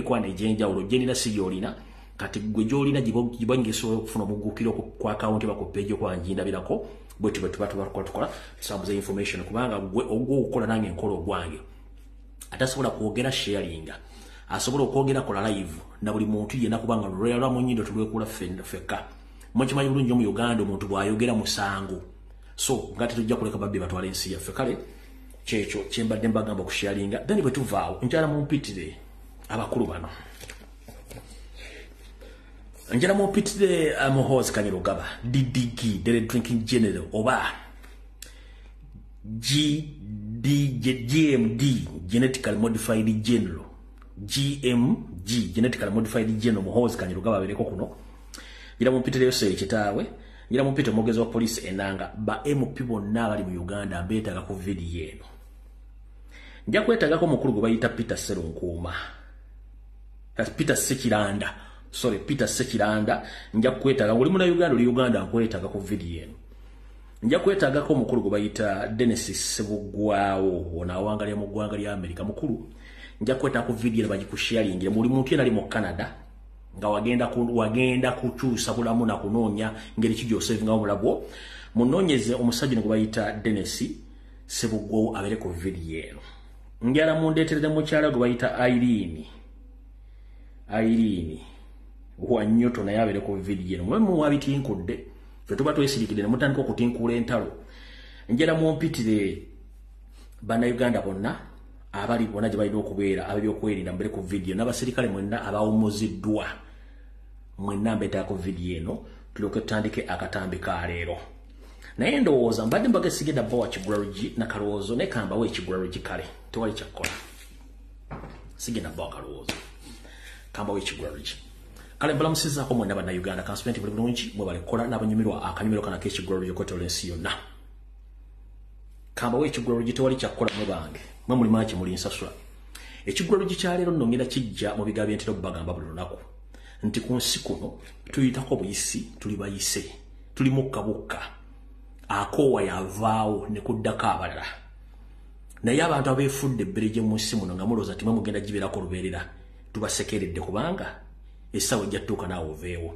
emikwano egy'enjawulo gyenina si gy'olina. Kati gwe gy'olina gibange esobola okufuna omuguukiro ku akawunti oba ku page okuba ngindabirako. Bwe tuba tukola tusambuza information, kubanga gwe ogw'okukola nange nkola ogwange. Atasobola kwogera sharinga, asobola okwogera kola live na buli muntu yenna, kubanga lwera mu nnyindo tulwekula ffekka. Mukimanyi bulungi mu Uganda omuntu bw'ayogera musango, so nga tetujja kuleka babbi batwala ensi yaffe. Kale kyekyo kyembadde mbagamba okusharinga. Then bwe tuvaawo njala mumpitire abakulu bano, njala mumpitire Muhoozi Kainerugaba, DDG, the drinking general, oba GMD, genetically modified general, GMG, genetically modified general Muhoozi Kainerugaba abeereko kuno. Njala mumpitire Yoseri Kitaawe, njala mumpitire omwogezi wa poliisi Enanga. Ba MP bonna abali mu Uganda mbeetaaga ku vidiyo eno. Nja kwetaagako omukulu gwe bayita Peter Serunkuuma, Peter Sekiranda, sorry, Peter Sekiranda. Nja kwetaaga oli muna Uganda, oli Uganda, nkwetaaga ku vidiyo eno. Nja kwetaagako omukulu gwe bayita Dennis Sebugwawo, ono awangalira mu ggwanga lya Amerika. Mukulu, nja kwetaaga ku vidiyo eno bagikusharingire. Buli muntu yenna ali mu Canada nga wagenda kukyusa bulamu na kunoonya ngeri ki gy'osevingawo obulamu, munoonyeze omusajja gwe bayita Dennis Sebugwawo abeere ku vidiyo eno. Njala mundeeterere mukyala gwe bayita Irene Wanyoto, naye abeere ku vidiyo eno. Mwe muwabitinkudde, ffe tuba twesirikidde ne mutandika okutinkuula entalo. Njala mumpitire Bannayuganda bonna abali bonna gye balina okubeera ab'ebyokwerinda mubeere ku vidiyo, n'abaserikale mwenna abawummuziddwa mwenna mbeetaaga ku vidiyo eno, tulyoke tutandike akatambi ka leero. Naye ndowooza mbadde mbaga sigenda bawa kigulalugi nakalowoozo, naye kambawo ekigulalugi. Kale tewali kyakkola, sigenda bawa kalowoozo, kambawo ekigulalugi. Kale mbalamusizaako mwenna Bannayuganda, kansuubire nti buli bulungi, mwebale kukola n'abanyumirwa akanyumiro kano ak'ekigulalugi okwetooloola ensi yonna. Kambawo ekigulalugi, tewali kyakkola. Mwe bange mwe muli maki muli nsasula. Ekigulalugi kya leero nno ngenda kijja mu bigambo byentera okubagamba buli lunaku nti ku nsi kuno tuyitako buyisi, tuli bayise, tuli mukka bukka, akoowa yavaawo ne kuddako abalala. Naye abantu abeefudde ebbereje mu nsi muno nga mulowooza nti mwe mugenda gibeerako lubeerera, tubasekeredde, kubanga essaawa ejja ttuuka naawe oveewo.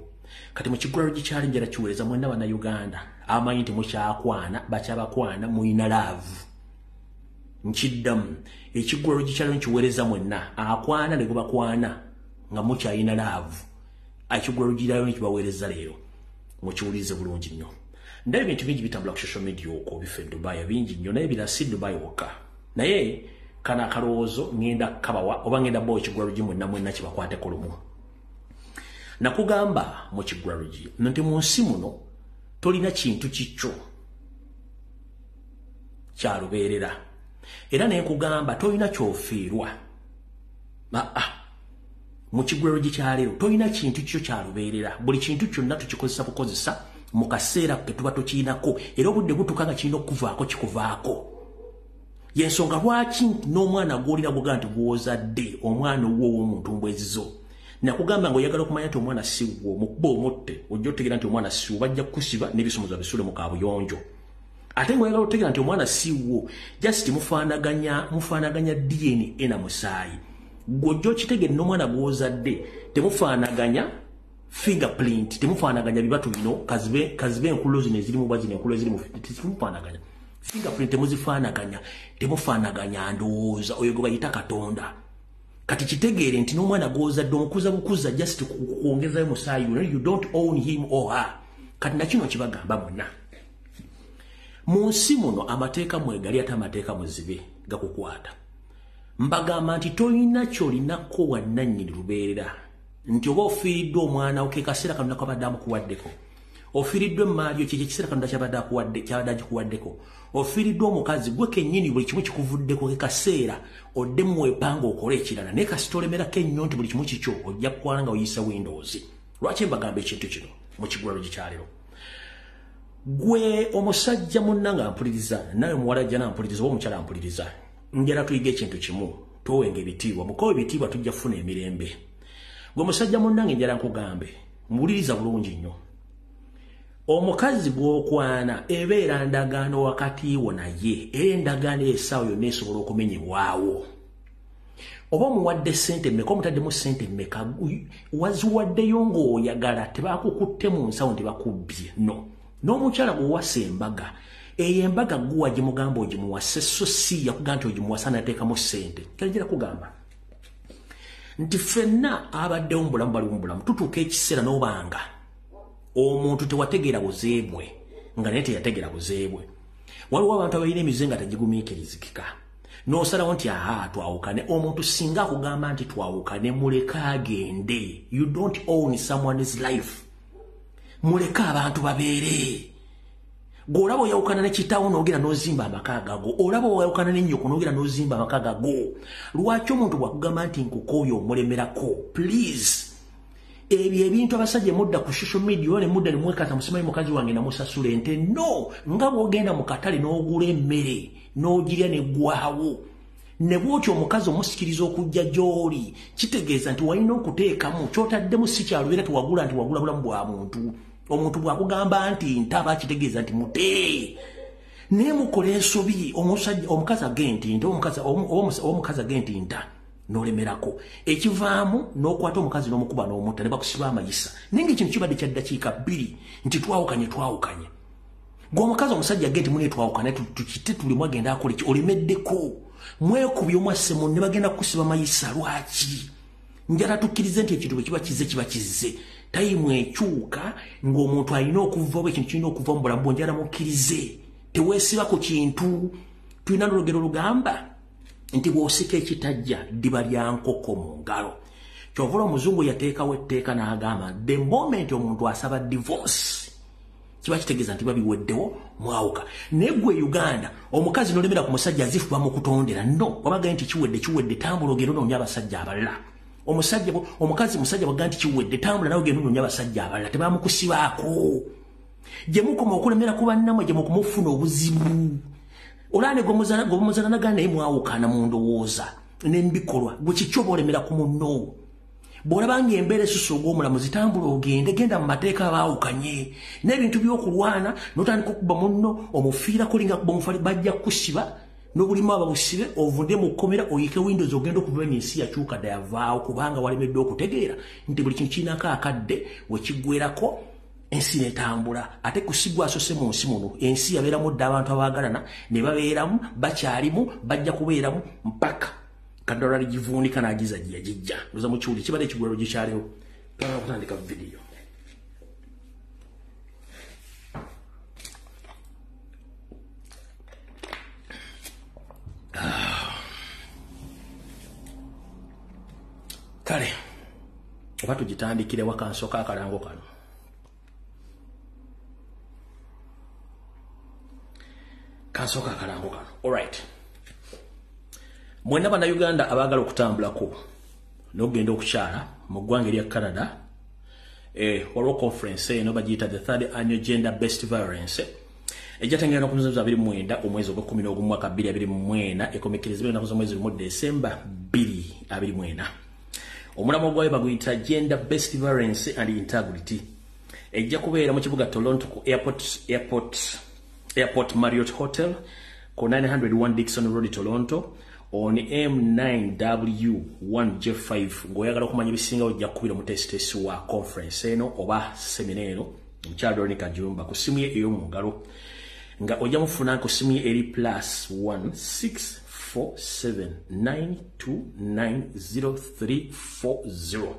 Kati mu kigulalugi kyali njala kiweereza mwenna Bannayuganda abamanyi nti mukyakwana, bakyabakwana, muyina love. Nkiddamu, ekigulalugi kyaliwo nkiweereza mwenna akwana ne gubakwana nga mukyayina love. Ekigulalugi kyaliwo nkibaweereza leero, mukiwulirize bulungi nnyo. Ndaba ebintu bingi bitambula ku social media okwo bifa e Dubai bingi nnyo, naye birala si Dubai wokka. Naye kano akalowoozo ngenda kabawa oba ngenda bawa ekigulalugi mwenna mwenna kibakwateko lumu. Nakugamba mu kigulalugi nti mu nsi muno tolina kintu kikyo kyalubeerera, era nenkugamba tolina kyofiirwa. Aa, mu kigulalugi kyaleero tolina kintu kikyo kyalubeerera. Buli kintu kyonna tukikozesa bukozesa mu kaseera ke tuba tukirinako, era obudde butuuka nga kirina okukuvaako, kikuvaako. Yensonga lwaki n'omwana gw'olina gwogaa nti gw'ozadde, omwana owwo ow'omuntu mbwezizo, nakugamba nga oyagala okumanya nti omwana si wo, mukuba omutte, ojja otegeera nti omwana si wo. Bajja kukusiba n'ebisumuzo bisule mu kabuyonjo. Ate nga oyagala otegeera nti omwana si wo, just mufaanaganya DNA na musaayi, gw'ojja okitegeera. N'omwana gw'ozadde temufaanaganya fingerprint, temufaanaganya bibatu bino, kazibe enkululo zino ezirimu bwa zino enkululo ezirimu, temufaanaganya fingerprint, temuzifaanaganya, temufaanaganya ndowooza. Oyo gwe bayita Katonda. Kati kitegeere nti n'omwana gw'ozadde omukuza bukuza, just kwongezayo musaayi, you don't own him or her. Kati nakino kibagamba mwenna, mu nsi muno amateeka mwegali, ate amateeka muzibe gakukwata. Mbagamba nti tolina kyolinako wannannyini lubeerera, nti oba ofiiriddwa omwana wo, ke kaseera Katonda kabadde amukuwaddeko. Ofiiriddwa emaali yo, kyekyo ekiseera Katonda kyabadde akuwadde, kyabadde agikuwaddeko. Ofiiriddwa omukazi, gwe kennyini buli kimu kikuvuddeko, ke kaseera oddemu weepanga okole ekirala. Naye kasita olemerako ennyo nti buli kimu kikyo, ojja kukwala nga oyisa windows. Lwaki mbagamba ekintu kino mu kigulalo kyaleero? Gwe omusajja munna nga mpuliriza, nawe muwala jja nampuliriza oba omukyala mpuliriza, njala tuyiga ekintu kimu: towenga ebitiibwa. Mukowe ebitiibwa, tujja kufuna emirembe. Gwe musajja munnange, njala nkugambe, muwuliriza bulungi nnyo. Omukazi gw'okwana ebeera ndagaano wakati wo naye, era endagaano essaawa yonna esobola okumenyebwawo. Oba omuwadde ssente mmeka, omutaddemu ssente mmeka, waziwaddeyo ng'oyagala, tebakukutte mu nsawo nti bakubbye. No. N'omukyala gw'owasa embaga, eyo embaga gwe wagimugamba ogimuwase, so si yakugamba nti ogimuwasa n'ateekamu ssente. Kale njagala kugamba nti ffenna abaddewo mu bulamu baliwo mu bulamu, tutuuka ekiseera n'obanga omuntu tewategeera buzeebwe, nga naye teyategeera buzeebwe. Waliwo abantu abalina emize nga tegigumiikirizikika. N'osalawo nti aha, twawukane. Omuntu singa akugamba nti twawukane, muleke agende. You don't own someone's life. Muleke abantu babeere. Gw'olaba oyawukana ne kitaawo n'ogenda n'ozimba amaka gago, olaba oyawukana ne nnyoko n'ogenda n'ozimba amaka gago. Lwaki omuntu bw'akugamba nti nkukooye omulemerako? Please. Ebyo ebintu abasajja mudda ku social media ne mudda ne mwekata musimanyi mukazi wange namusasula ente. No, nga bw'ogenda mu katale n'ogula emmere n'ogirya n'eggwawo, ne bw'otyo omukazi omusikiriza okujja gy'oli, kitegeeza nti walina okuteekamu ky'otaddemu si kyalubeera. Tewagula nti wagula bulamu bwa muntu. Omuntu bw'akugamba nti ntaba, kitegeeza nti mute. Naye mukola ensobi. Omusajja, omukazi agende nti omukazi agende nti nta, n'olemerako. Ekivaamu n'okwata omukazi n'omukuba n'omutta ne bakusiba amayisa, naye ng'ekintu kibadde kya ddakiika 2 nti twawukanye, twawukanye. Gwe omukazi, omusajja agende nti mune twawukane, tukite tulimu agenda akola ki, olemeddeko, mwekubye omwasse munne, bagenda kukusiba mayisa. Lwaki? Njala tukkirize nti ekintu bwe kiba kizze, kiba kizze. Time ekyuka ng'omuntu alina okuva oba ekintu kirina okuva mu bulamu bwo. Njala mukkirize, teweesiba ku kintu. Tulina n'olugero lugamba nti bw'osika ekitajja, ddiba lya nkoko mu ngalo. Kyovula omuzungu yateekawo etteeka n'agamba the moment omuntu asaba divorce, kiba kitegeeza nti babiweddewo, mwawuka. Naye gwe Uganda, omukazi nolemera ku musajja azifuba mu kutondera. No wabagaye nti kiwedde, kiwedde, tambula ogenda onoonya abasajja abalala. Omusajja, omukazi, musajja bwaga nti kiwedde, tambula nawe ogenda onoonya abasajja abalala, tebamukusibaako. Gye mukoma okulemera ku bannamwe, gye mukumufuna obuzibu. Olaba ne gwemuzala nagaa naye mwawukana mu ndowooza n'embikolwa, gwe kiki oba olemera ku munno? Bw'olaba ng'embeera esusa ogw'omulamuzi, tambula ogende, genda mu mateeka abaawukanye. N'ebintu by'okulwana n'otandika okuba munno omufiirako linga kuba omufali, bajja kukusiba n'obulimu ababusibe, ovunde mu kkomera, oyike windows, ogenda okuva ensi yakyuka dda, yavaawo, kubanga walemeddwa okutegeera nti buli kintu kirinako akadde wekiggwerako, ensi netambula. Ate kusigwa asose mu nsi muno, ensi yabeeramu dda abantu abaagalana ne babeeramu, bakyalimu, bajja kubeeramu mpaka kaddala ligivuunika n'agiza gye yagijja. Oza mukiwuli kibadde ekigwero gikyaliwo. Twagala kutandika vidiyo. Kale oba tugitandikire wakansooka akalango kano, kansooka akalango kano. Alright, mwenna Bannayuganda abaagala okutambulako n'okugenda okukyala mu ggwanga erya Canada, waliwo conference eno bagiyita the third annual gender based violence, ejjatangirana ku 29 omwezi ogwa 11 mwaka 2024, ekomekerezebwa ennaku z'omwezi 1 Desemba 2024. Omulamwa gwayo baguyita gender based violence and integrity. Ejja kubeera mu kibuga Toronto ku Airport Marriott Hotel ku 901 Dixon Road, Toronto, on M9W1J5. Ng'oyagala okumanya ebisingawo, ojja kukubira omuteesiteesi wa conference eno oba seminar eno, omukyala Doreen Kajumba, ku ssimu ye ey'omu ngalo, nga ojja mufuna ku ssimu ye eri +1 647 929 0340.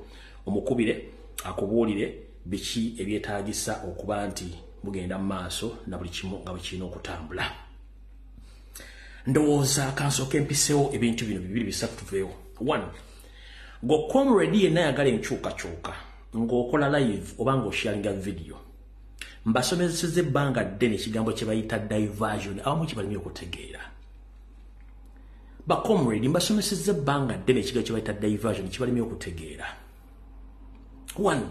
Omukubire akubuulire biki ebyetaagisa okuba nti mugenda mu maaso na buli kimu nga bwe kirina okutambula. Ndowooza kansooka empisewo ebintu bino bibiri bisatu tuveewo. One, gwe comrade yenna ayagala enkyukakyuka, ng'okola live oba ng'osharinga video, mbasomeseza ebbanga ddene ekigambo kye bayita diversion, awamu kibalimye okutegeera. Bacomrade, mbasomeseza ebbanga ddene ekigambo kye bayita diversion, kibalimye okutegeera. One,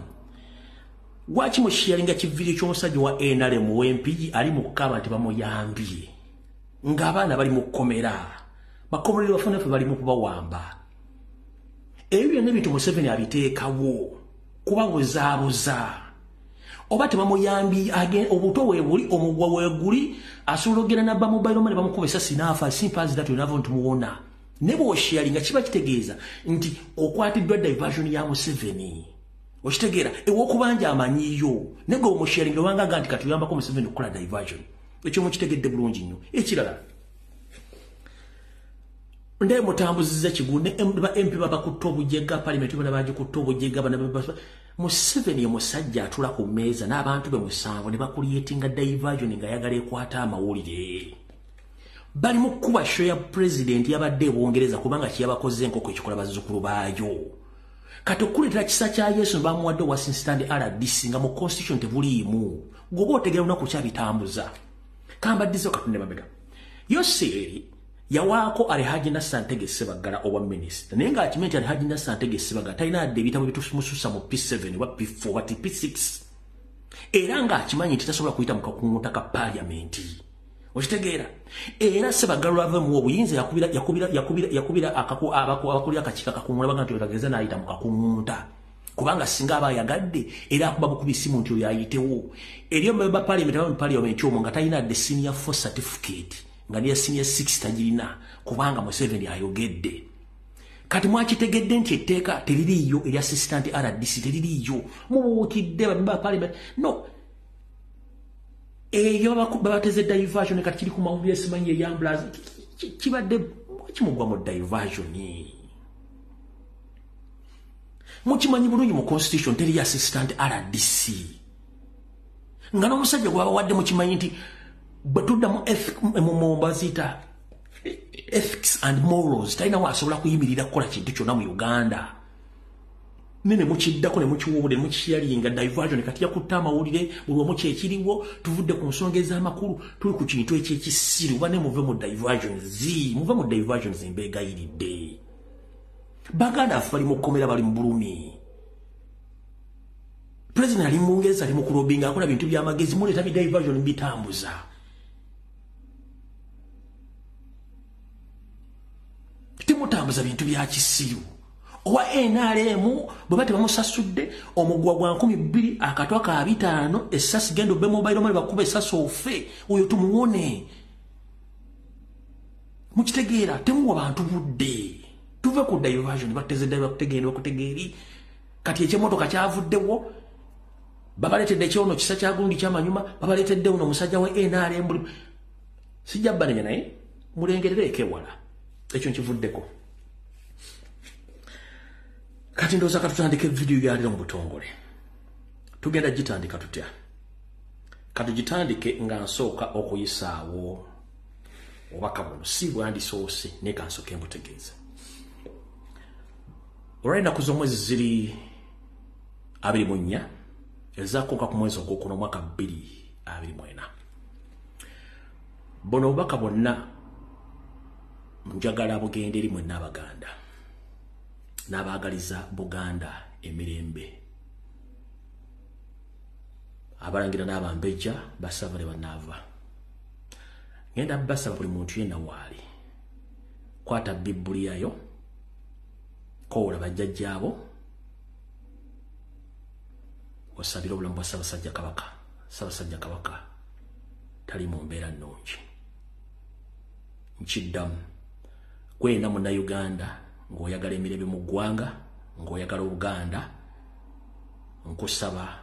lwaki musharinga kivideo ky'omusajja wa NRM w'Empigi ali mu kukaaba nti bamuyambye, ng'abaana bali mu kkomera, bacomrade bafuna ffe bali mu kubawamba? Ebyo byonna ebintu Museveni abiteekawo kubabuzaabuza. Oba tebamuyambi, obuto weebuli, omugwa weeguli, asobola ogenda nabba mobile money, bamukuba esasi n'afa. Simple as that. Yonava ntumuwona. Ne bw'osharinga kiba kitegeeza nti okwatiddwa diversion ya Museveni. Okitegeera ew'okubanja amanyiyo ne gwe omusharinga obanga nti katuyambako Museveni okukola diversion. Ekyo mukitegedde bulungi nnyo. Ekirala, ndaye mutambuziza kigunde ba MP babakutta obujega, parliament bana bagikutta obujega, bana Museveni omusajja atula ku mmeeza n'abantu be musanvu ne bakuliyetinga diversion nga ayagala ekwata amawulire. Bali mu kuba show ya president yabadde e Bungereza kubanga kyeyabakoze enkoko ekikola bazzukulu baayo. Kati okuleetera kisa kya Yesu bamuwadde owa assistant RDC nga mu constitution tebuliimu. Gwoba otegera lunaku kyabitambuza. Kambaddizo Katonda mabega. Yoseri yawaako Alhaji Nasser Ntege Ssebaggala owa minisita. Naye ng'akimanyi nti Alhaji Nasser Ntege Ssebaggala talina adde ebitabo bitumususa mu P7 oba P4 oba P6. Era ng'akimanyi nti tasobola kuyita mu kakunguta ka parliament. Okitegeera? Era Ssebaggala lwava mu obuyinza yakubira abakulira akakiiko akakungula baga nti otageza n'ayita mu kakunguta. Kubanga singa aba ayagadde era akuba bukubi simu nti oyo ayitewo. Eriyo member parliament aba mu parliament omwo nga talina adde senior 4 certificate, nga niya senior 6 tagirina kubanga Museveni ayogedde. Kati mwakitegedde nti etteeka teririiyo erya assistant RDC teririiyo. Mubuukidde ba parliament. No. Eyo babateze diversion kati kiri ku mawulire simanyi eyambulazi kibadde kimugwa mu diversion. Mukimanyi bulungi mu constitution teri assistant RDC. Nga n'omusajja gwabawadde mukimanyi nti bwe tudda mu baziyita ethics and morals talina wasobola kuyimirira kukola kintu kyonna mu Uganda. Nene mukiddako ne mukiwuubule ne mukisharinga diversion kati yakutta amawulire buli omu kyekiriwo. Tuvudde ku nsonga ez'amakulu tuli ku kintu ekyekisiru. Oba ne muve mu diversions, muve mu diversions mbeegayiridde. Baganda afe bali mu kkomera, bali mu bulumi. President ali mu Bungereza ali mu kulobinga akola bintu by'amagezi, muleeta bi diversion bitambuza. Temutambuza bintu bya kisiru. Owa NRM bwe bati bamusasudde omugwa gwa 2000 akatwa ka 5 essasi genda obbe mobile money bakuba essasi ofe oyo tumuwone. Mukitegeera temuwa bantu budde. Tuve ku diversion bateze bakutegeera bakutegeeri. Kati ekyemotoka kyavuddewo babaleetedde ekyono kisa kya gundi kyamanyuma babaleetedde ono omusajja wa NRM. Sijja bbanenya naye mulengerereko ewala. Ekyo nkivuddeko. Kati ndowooza katutandike vidiyo ya leero mu butongole. Tugenda gitandika tutya? Katugitandike nga nsooka okuyisaawo obubaka buno. Si bwandisoose naye kansooke mbutegeeze. Olw'ennaku z'omwezi ziri 24 ezaakonka ku mwezi ogwokuna omwaka 2024. Buno obubaka bwonna njagala bugende eri mwenna Abaganda n'abaagaliza Buganda emirembe. Abalangira n'abambejja basava ne bannaava. Ngenda basaba buli muntu yenna waali. Kwata Bibuli yayo, koola bajjajjaabo, osabire obulamu bwa Ssaabasajja Kabaka. Ssaabasajja Kabaka tali mu mbeera nnungi. Nkiddamu, gwena Munnayuganda ng'oyagala emirembe mu ggwanga, ng'oyagala Obuganda, nkusaba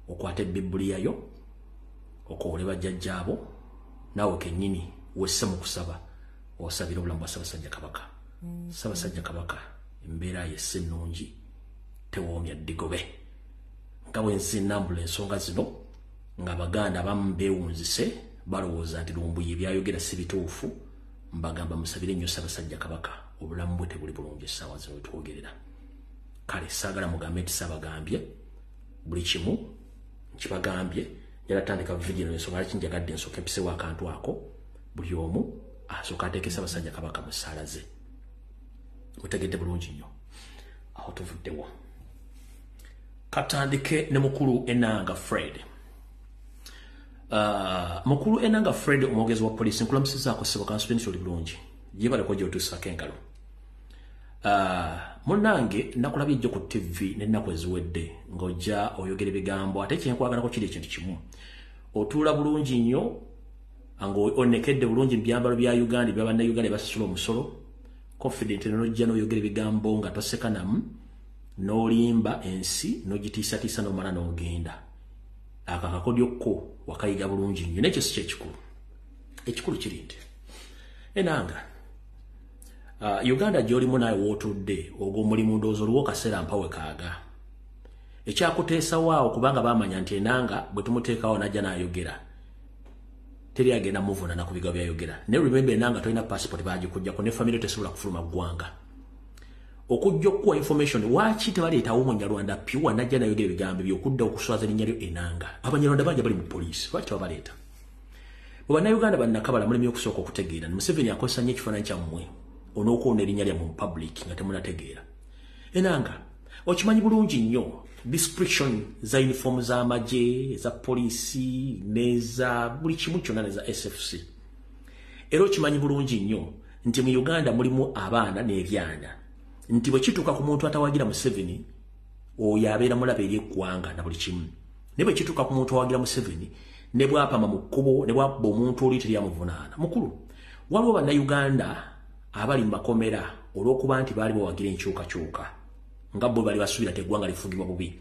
okwate Bibuli yayo, okoole bajjajjaabo, naawe kennyini wesse mu kusaba osabire obulamu bwa Ssaabasajja Kabaka. Ssaabasajja Kabaka embeera ye si nnungi, tewoomya ddigobe. Nga bwe nsi nnambula ensonga zino ng'Abaganda abamu beewunzise balowooza nti Lumbuye byayogera si bituufu, mbagamba musabire nnyo Ssaabasajja Kabaka, obulamu bwe tebuli bulungi essaawa zino we twogerera. Kale saagala mugambe nti saabagambye, buli kimu nkibagambye. Njagala tandika vidiyo eno ensonga lwaki njagadde nsooke mpisewo akantu ako, buli omu asooka ateeke Ssaabasajja Kabaka mu ssaala ze. Mutegedde bulungi nnyo. Awo tuvuddewo. Katandike ne mukulu Enanga Fred. Mukulu Enanga Fred omwogezi wa poliisi nkulamusizaako ssebo kansubire nti oli bulungi. Gyebaleko gy'otuusaako engalo. Munnange nakulabye ejjo ku TV n'ennaku eziwedde ng'ojja oyogera ebigambo ate kyenkwagalako kiri ekintu kimu. Otuula bulungi nnyo Nga onekedde bulungi mu byambalo bya Uganda ebya Bannayuganda basasula omusolo, confident, n'ojja n'oyogera ebigambo nga toseka namu, n'olimba ensi, n'ogitiisatiisa, n'omala n'ogenda. Ako akakodyo ko wakayiga bulungi nnyo, nekyo si kyekikulu. Ekikulu kiri nti Enanga, Uganda gy'olimu naawe wootudde, ogwo omulimu ndowooza oliwo kaseera mpawe kaaga ekyakuteesawaawo, kubanga baamanya nti Enanga bwe tumuteekawo najja n'ayogera, teri agenda muvunana ku bigambo byayogera. Naye remember, Enanga, tolina passport, bagikujjako, ne family tesobola kufuluma ggwanga okujja okukuwa information. Waaki tebaleetawo Munyarwanda pure najja nayogera ebigambo byokudda okuswaza erinnya lyo Enanga? Abanyarwanda bangi bali mu poliisi, lwaki tebabaleeta? Bwe Bannayuganda bannakabala mulemi okusooka okutegeera, Museveni akozesa nnyo ekifaananyi kyammwe on'okwona erinnya lyammwe mu public nga temunategeera. Enanga, okimanyi bulungi nnyo description za uniform z'amagye, eza poliisi, neza buli kimu kyonna, neza SFC. Era okimanyi bulungi nnyo nti mu Uganda mulimu abaana n'ebyana, nti bwe kituuka ku muntu atawagira Museveni, oyo abeera mulabe eri eggwanga na buli kimu. Naye bwe kituuka ku muntu awagira Museveni, ne bwapama mu kkubo, ne bwabba omuntu oli, teryamuvunaana. Mukulu, waliwo Bannayuganda abali mu makomera olw'okuba nti baali bawagira enkyukakyuka, nga bo bali basuubira ti eggwanga lifugibwa bubi,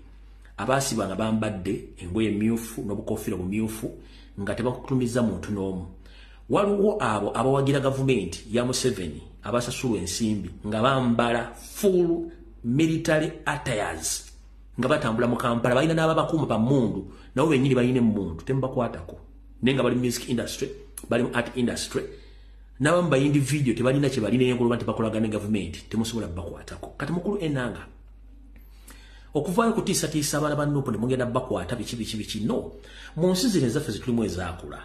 abaasibwa nga bambadde engoye emyufu n'obukofiira bumyufu nga tebakutumiza muntu n'omu. Waliwo abo abawagira gavumenti ya Museveni abasasulwa ensimbi nga bambala full military attires nga batambula mu Kampala, balina n'ababakuuma bamundu, nabo bennyini balina emmundu, temubakwatako. Naye nga bali mu music industry, bali mu art industry, n'abamu bayindi video, tebalina kye balina enkolwa nti bakolagana ne gavumenti, temusobola bakwatako. Kati mukulu Enanga, okuvaayo kutiisatiisa abaana ba NUP ne mugenda bakwata biki biki biki, no mu nsi zino ezaffe zitulimu ezaakula,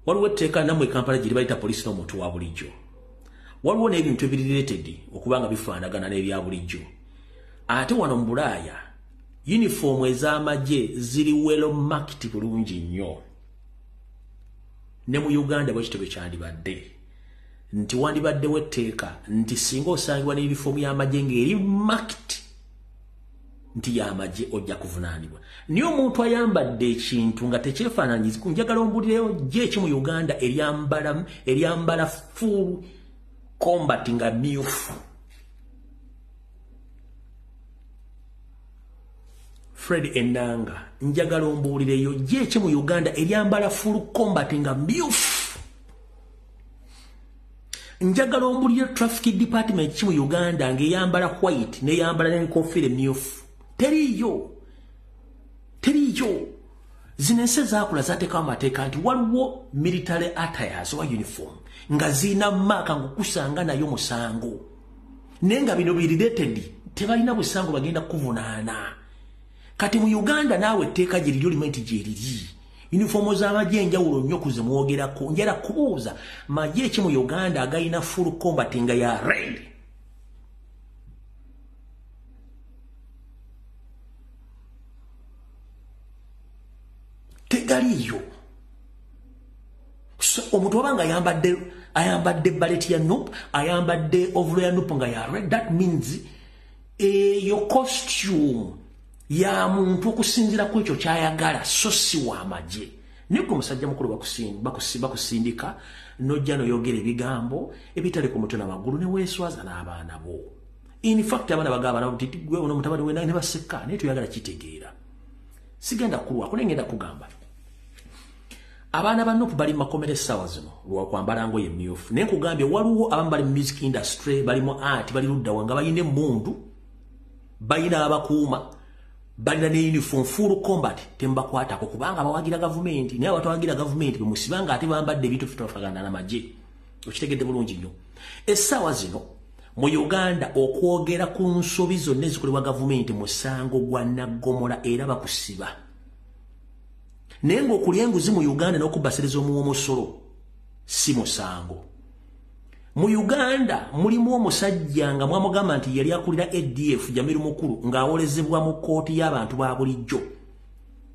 waliwo etteeka nammwe e Kampala gye bayita poliisi n'omuntu wa bulijjo. Waliwo n'ebintu ebiri related okuba nga bifaanagana n'ebya bulijjo. Ate wano mu Bulaaya uniform ez'amagye ziri well marked bulungi nnyo. Ne mu Uganda bwe kityo bwe kyandibadde, nti wandibaddewo etteeka nti singa osangibwa ne uniform y'amagye ng'eri marked nti y'amagye, ojja kuvunaanibwa. Naye omuntu ayambadde ekintu nga tekyefaananyiza, njagala ombulireyo gye eki mu Uganda eryambala full combat nga myufu? Fred Enanga, njagala ombuulireyo gye eki mu Uganda eryambala full combat nga myufu? Njagala ombulire traffic department ki mu Uganda ng'eyambala white n'eyambala n'enkofiira emyufu? Teriiyo, teriiyo. Zino ensi ezaakula zateekawo amateeka nti waliwo military attires oba uniform nga zirina mark, ngaokusanga nayo musango. Naye nga bino birelated, tebalina busango bagenda kuvunaana. Kati mu Uganda naawe etteeka gye liri olimu nti gyeriri uniform z'amagye enjawulo nnyo ku ze mwogerako. Njala kubuuza, magye ki mu Uganda agalina full combat nga ya red? Tegaliiyo. So omuntu oba nga ayambadde beret ya NUP, ayambadde overall ya NUP nga ya red, that means eyo costume ya muntu okusinziira ku ekyo kyayagala, so si w'amagye. Naye gwe musajja mukulu bakusindika nojja noyogera ebigambo ebitali ku mutwe namagulu, ne weeswaza n'abaana bo. In fact, abaana bagamba nti gwe ono mutabani we, ne baseka, naye toyagala kitegeera. Sigenda kulwako, naye ngenda kugamba abaana ba NUP bali makomera essaawa zino lwakwambala ngoye emyufu. Naye nkugambye, waliwo abamu bali mu music industry, bali mu art, bali luddawa nga balina emmundu, balina abakuuma, balina ne uniform full combat, temubakwatako kubanga bawagira gavumenti. Naye abatawagira gavumenti bemusibanga ate bambadde ebintu fitafagana n'amagye. Okitegedde bulungi nnyo. Essaawa zino mu Uganda okwogera ku nsobi zonna ezikolebwa gavumenti musango gwa naggomola, era bakusiba. Naye ng'okulya enguzi mu Uganda n'okubasereza omuwa omusolo si musango. Mu Uganda mulimu omusajja nga mwamugamba nti yali akulira ADF, Jamiru Mukulu, ng'awolezebwa mu kkooti y'abantu ba bulijjo,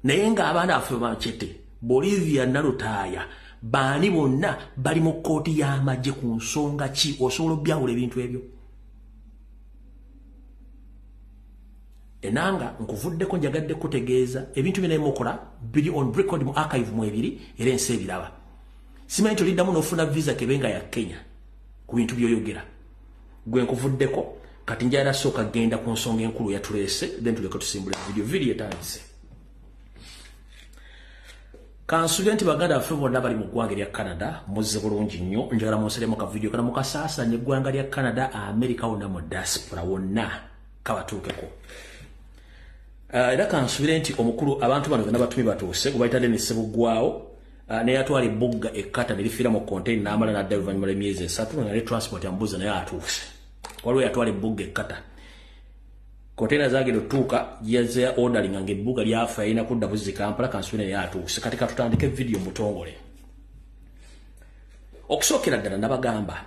naye ng'abaana baffe Bacete, Bolivia, Nalutaaya, baani bonna bali mu kkooti y'amagye ku nsonga ki? Osobola obyawula ebintu ebyo? Enanga, nkuvuddeko, njagadde kutegeeza ebintu byonna emukola biri on record mu archive mu ebiri, era ensi ebiraba. Simanyi nti oliddamu n'ofuna visa kebenga ya Kenya ku bintu by'oyogera. Gwe nkuvuddeko, kati njagala sooka genda ku nsonga enkulu yatuleese, then tuleke tusimbula video. Video etandise. Kansubire nti baganda baffe bonna bali mu ggwanga erya Canada muzze bulungi nnyo. Njagala munseremu ka video kana mukasaasanye eggwanga lya Canada, America wonna, mu diaspora wonna kabatuukeko. Era kansubire nti omukulu abantu bano bonna batumi batuuse, gwe bayita Denis Ssebuggwawo, neyatwala ebbugga ekkata ne lifiira mu container n'amala n'adda oluvannyuma lw'emyezi 3 nga ne transport yamubuuza naye atuuse. Waliwo yatwala ebbugga ekkata, container zagenda otuuka yaze ordering nga ebbuga lyafa, yalina kudda buzzi Kampala. Kansubire naye atuuse. Kati katutandike video mutongole. Okusookera ddala nabagamba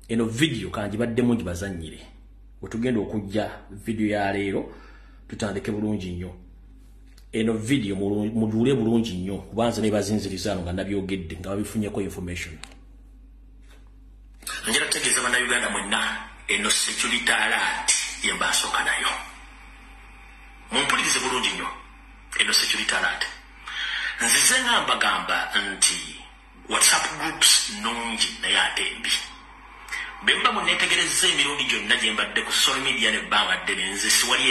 eno video kangibaddemu ngibazannyire wetugenda okujja video ya leero. Tutandike bulungi nnyo eno video, muduule bulungi nnyo, kubanza ne bazinziriza nga nabyogedde nga babifunyeko information. Njagala kutegeeza Bannayuganda mwenna eno security alert yembasooka nayo. Mumpulirize bulungi nnyo, eno security alert. Nzize nga mbagamba nti WhatsApp groups nnungi naye ate mbi. Bwe mba munneetegerezza emirundi gyonna gye mbadde ku social media nebbanga ddene, nze siwali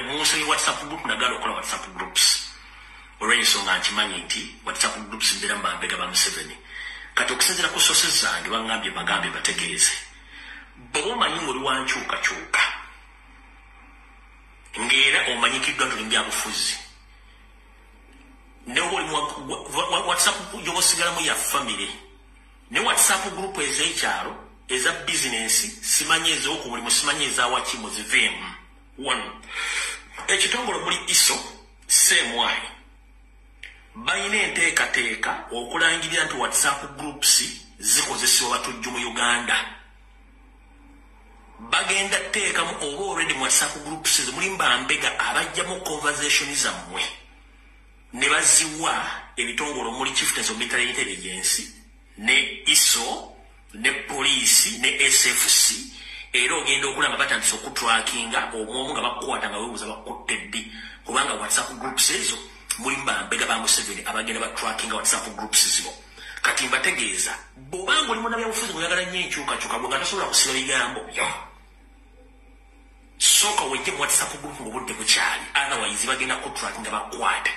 munsabye WhatsApp group nagala okukola WhatsApp groups, olw'ensonga nkimanyi nti WhatsApp groups mbeera mu bambega ba Museveni. Kati okusinziira ku sources zange, baŋŋambye bagambye bategeeze, bw'oba omanyi ng'oli wankyukakyuka ng'era omanyikiddwa nti oli mu byabufuzi, ne oba oli WhatsApp gy'oba osigalamu ya famire, ne WhatsApp group ez'ekyalo, eza bizinensi, simanyi ez'oku mulimu, simanyi ezawaki, muziveemu. One, ekitongole muli ISO, CMI balina enteekateeka okulangirira nti WhatsApp groups zikozesebwa batujju mu Uganda. Bagenda teekamu oba already mu WhatsApp groups ezo mulimu bambega abajjamu conversation zammwe ne baziwa ebitongole omuli Chieftaincy of Military Intelligence ne ISO ne poliisi ne SFC. Era ogenda okulaba batandise okutrackinga omwomu nga bakukwata nga weebuuza bakutte ddi, kubanga WhatsApp groups ezo mulimu bambega ba Museveni abagenda batrackinga WhatsApp groups zino. Kati mbategeeza, bw'obanga oli munnabyabufuzi ng'oyagala nnyo enkyukakyuka, bwe nga tosobola kusiba bigambo byo, sooka wejje mu WhatsApp group ng'obudde bukyali, otherwise bagenda kutrackinga bakukwate.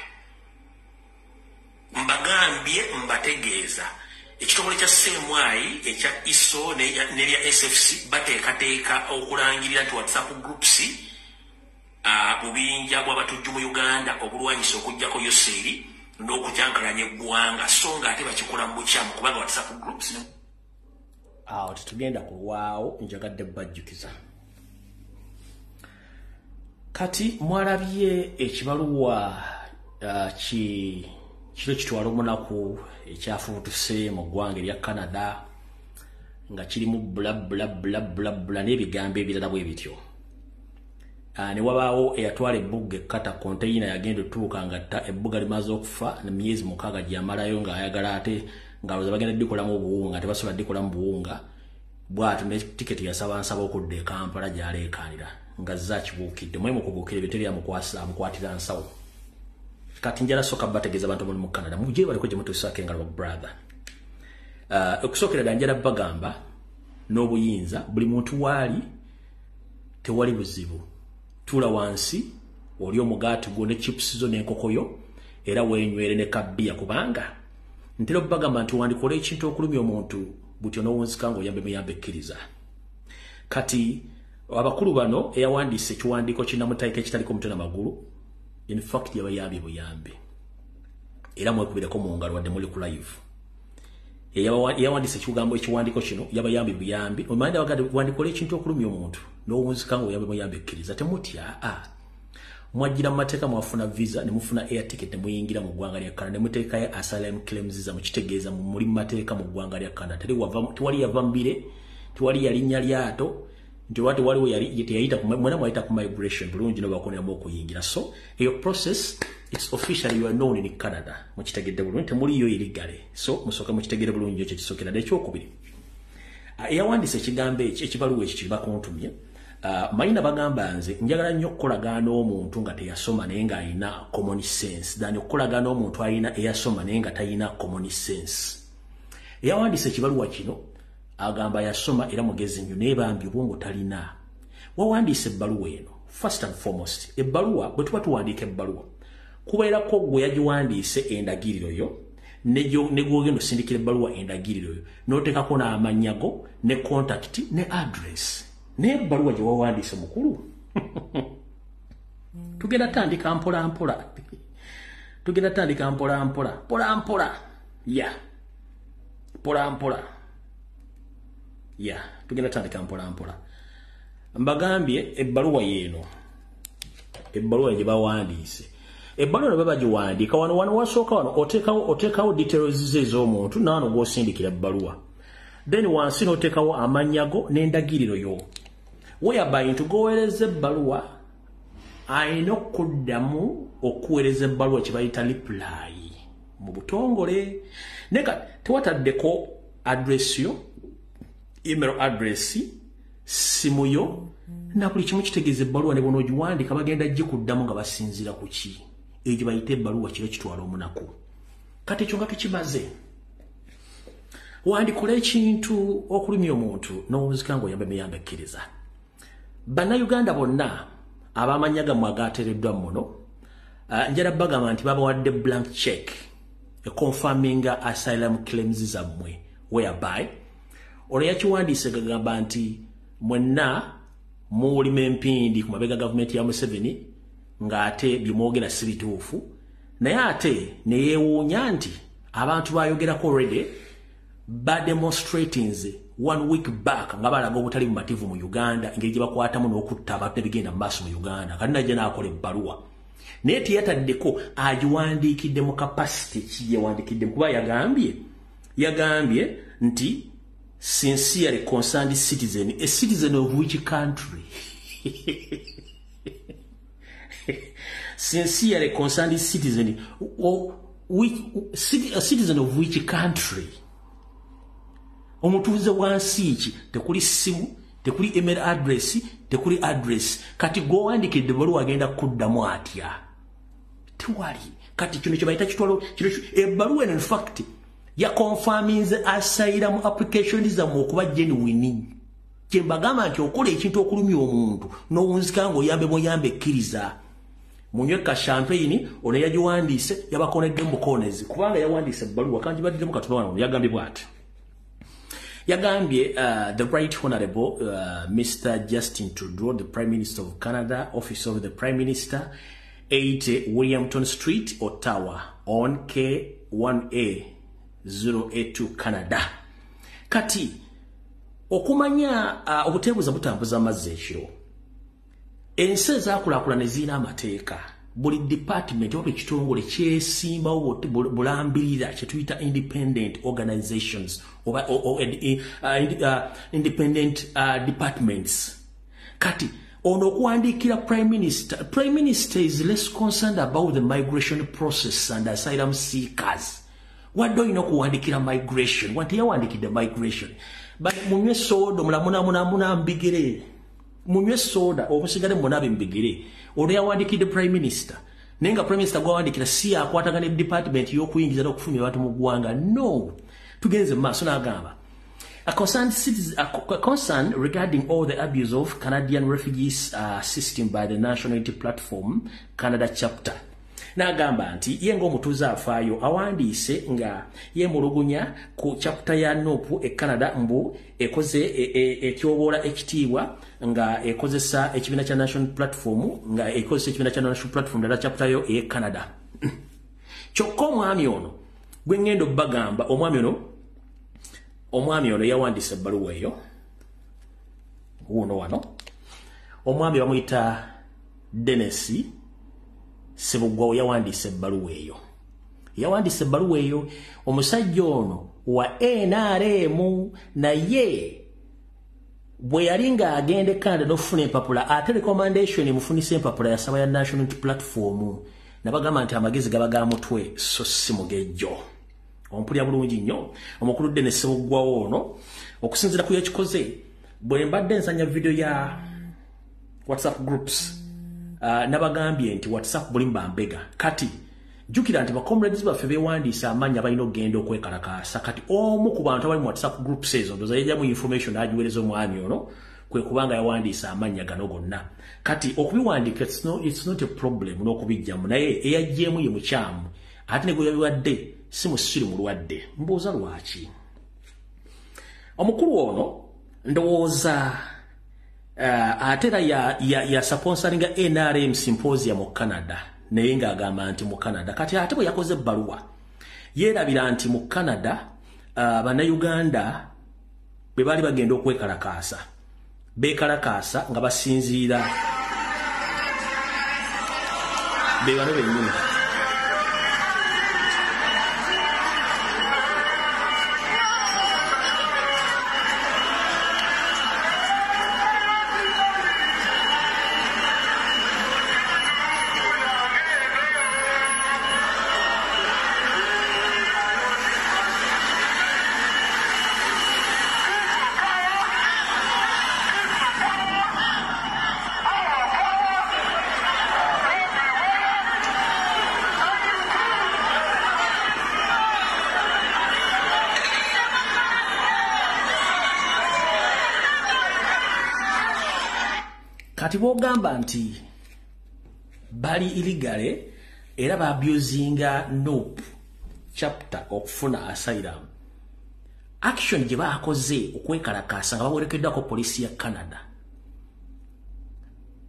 Mbagambye, mbategeeza, ekitongole kya CMI, ekya ISO n'erya SFC bateekateeka okulangirira nti WhatsApp groups bubinja bw'abatujju mu Uganda obulwanyisa okuggyako yoseeri n'okukyankalanya eggwanga, so nga ate bakikola mu bukyamu kubanga WhatsApp groups Awo tetugenda kulwawo, njagadde bajjukiza. Kati mwalabye ekibaluwa ki kiro kitwala omunaku ekyafubutuse mu ggwanga erya Canada nga kirimu bla bla bla bla bla n'ebigambo ebirala bwe bityo. Ne wabaawo eyatwala ebbuga ekkata, konteyina yagenda otuuka nga ebbuga limaze okufa nemyezi 6 gyamalayo ng'ayagala ate ng'alowooza bagenda ddikolamu obuwunga, tebasobola ddikolamu buwunga. Bw'atyo ne tiketi yasaba nsaba okudda e Kampala gy'aleekaanira nga zze akibuukidde mwe mu kubuukira ebyo teri amukwatira nsawo. Kati njala sooka bategeeza abantu muli mu Canada mujje baliko gye mutuusaako engalo, brother. Okusookera ddala njala bagamba n'obuyinza buli muntu waali tewali buzibu, tuula wansi oli omugaati gwo ne chips zo n'enkoko yo era weenywere ne kabbiya, kubanga ntera okubagamba nti wandikola ekintu okulumya omuntu butyo n'owunzika ng'oyambe muyambe ekkiriza. Kati abakulu bano eyawandiise ekiwandiiko kinnamutayika ekitaliko mutwe namagulu, in fact yabayambye buyambi, era mwekubireko mu ngalo wadde muli ku live. Eyawandiise ekigambo ekiwandiiko kino yabayambye buyambi. Omanyi wandikola ekintu okulumya omuntu n'owunzika ng'oyambe muyambe ekkiriza. Temutya, a mwajjira mu mateeka, mwafuna visa ne mufuna air ticket ne muyingira mu ggwanga lya Canada ne muteekayo asylum claims zammwe, kitegeeza muli mu mateeka mu ggwanga lya Canada. Tewali yava mbire, tewali yalinnya lyato nti oba tewaliwo teyayita, mwena mwayita ku migration bulungi nobakoneramu okuyingira. So eyo process, it's officially you are known in Canada. Mukitegedde bulungi, temuliyo illegally. So musooke mukitegere bulungi, ekyo kisookera. Ekyokubiri, eyawandiise ekigambo ekyo, ekibaluwa ekyo kibakuntumye, mayina bagamba nze njagala nnyo okukolagana n'omuntu nga teyasoma naye ng'alina common sense than okukolagana n'omuntu alina eyasoma naye nga talina common sense. Eyawandiise ekibaluwa kino agamba yasoma era mugezi nnyo, naye bambi obwongo talina. Wawandiise ebbaluwa eno, first and foremost, ebbaluwa bwe tuba tuwandiika ebbaluwa, kubeerako gwe yagiwandiise endagiriro yo, ne gwogenda osindikira ebbaluwa endagiriro yo, n'oteekako n'amannya go ne contact ne address. Naye ebbaluwa gye wawandiise mukulu, tugenda tandika mpola mpola, tugenda tandika mpola mpola, mpola mpola, ya mpola mpola, ya tugenda tandika mpola mpola. Mbagambye ebbaluwa yeeno, ebbaluwa gye bawandiise, ebbaluwa baba bagiwandiika wano wano wasooka wano oteekawo details ez'omuntu naano gw'osindikira ebbaluwa, then wansi n'oteekawo amannya go n'endagiriro yo, whereby nti goweereza ebbaluwa alina okuddamu okuweereza ebbaluwa kye bayita reply mu butongole. Naye nga tewataddeko address yo, email address, simu yo na buli kimu. Kitegeeza ebbaluwa ne bw'onoogiwandiika bagenda gikuddamu nga basinziira ku ki? Eyo gye bayita ebbaluwa kiro kitwala omunaku. Kati ekyo nga tukimaze, wandikola ekintu okulumya omuntu n'owunzika ng'oyamba emiyamba ekkiriza. Bannayuganda bonna ab'amannya gammwe agateereddwa muno, njala bagamba nti babawadde blank check econfirminga asylum claims zammwe, whereby olwo yakiwandiise gagamba nti mwenna muwulima empindi ku mabega gavumenti ya Museveni, ng'ate byemwogera si bituufu. Naye ate ne yeewuunya nti abantu bayogerako already bademonstratinze one week back nga balaga obutali bumativu mu Uganda, engeri gye bakwatamu n'okutta abantu nebigenda mu maaso mu Uganda. Kati najja n'akola ebbaluwa, naye teyataddeko agiwandiikidde mu capacity ki yewandiikidde, kuba yagambye nti sincerely concerned citizen. A citizen of which country? Sincerely concerned citizen, or which, a citizen of which country? Omutuuze wa nsi ki? Tekuli simu, tekuli email address, tekuli address. Kati gw'owandikidde ebbaluwa agenda kuddamu atya? Tewali. Kati kino kye bayita kitwalo kino ebbaluwa eno in fact yaconfirminze asylum application zammwe okuba genuine. Kye mbagamba nti okola ekintu okulumya omuntu n'owunzika ng'oyambe bw'oyambe ekkiriza. Munywe ka champagne. Ono yagiwandiise yabakonedde mu bukonezi, kubanga yawandiise ebbaluwa kangibaddemu katono wano. Yagambye bw'ati, yagambye the Right Honorable Mr. Justin Trudeau, the Prime Minister of Canada, Office of the Prime Minister, 8 Williamton Street, Ottawa, on K1A 082, Canada. Kati okumanya obuteebuza butambuza amazzi ekiro, ensi ezaakulaakulana ezirina amateeka, buli department oba ekitongole kyesimbawo bulambirira kyetuyita independent organizations oba independent departments. Kati ono okuwandiikira Prime Minister, Prime Minister is less concerned about the migration process and asylum seekers. Wadde olina okuwandiikira migration, wanti yawandiikidde migration. But munywe soda mulamunamunamuna mbigere, munywe soda omusigale munabe mbigere. Ono yawandiikidde Prime Minister, naye nga Prime Minister gwawandikira si akwatagana ne department y'okuyingiza n'okufulumya abantu mu ggwanga. No, tugenze mu maaso. N'agamba a concern regarding all the abuse of Canadian refugees system by the National Unity Platform Canada chapter. N'agamba nti ye ng'omutuuze afaayo awandiise nga yeemulugunya ku chapter ya NUP e Canada, mbu ekoze etyoboola ekitiibwa nga ekozesa ekibiina kya National Platform, nga ekozesa ekibiina kya National Platform ddala chapter yo e Canada. Kyokka omwami ono gwe ŋŋenda obbagamba, omwami ono yawandiise ebbaluwa eyo wuuno wano. Omwami bamuyita Denis Sebugwawo, yawandiise ebbaluwa eyo. Yawandiise ebbaluwa eyo, omusajja ono wa NRM, naye bwe yali ng'agenda e Canada n'okufuna empapula, ate recommendation emufunisa empapula yasaba ya National Platform. Nabagamba nti amagezi gaba ga mutwe so si mugejjo. Ompulya bulungi nnyo. Omukulu Denis Sebugwawo ono, okusinziira ku yakikoze, bwe mbadde nsanya video ya WhatsApp groups, nabagambye nti WhatsApp bulimba mbega. Kati Jjukira nti bacomrades baffe beewandiisa amannya balina okugenda okwekalakaasa. Kati omu ku bantu abali mu WhatsApp groups ezo ndowooza yajjamu information n'agiweereza omwami ono, kwe kubanga yawandiisa amannya gano gonna. Kati okubiwandiika it's not a problem n'okubijjamu, naye eyaggyemu ye mukyamu, ate ne gwe yabiwadde si musiru mulwadde. Mbuuza lwaki omukulu ono ndowooza ate era ya sponsoringa NRM symposium mu Canada, naye ng'agamba nti mu Canada. Kati ate bwe yakoze ebbaluwa yeerabira nti mu Canada bannayuganda bwe baali bagenda okwekalakaasa beekalakaasa nga basinziira be bano bennyini. Kati bw'ogamba nti bali illegally era baabusinga NUP chapter okufuna asylum, action gye baakoze okwekalakaasa nga bawerekeddwako poliisi ya Canada,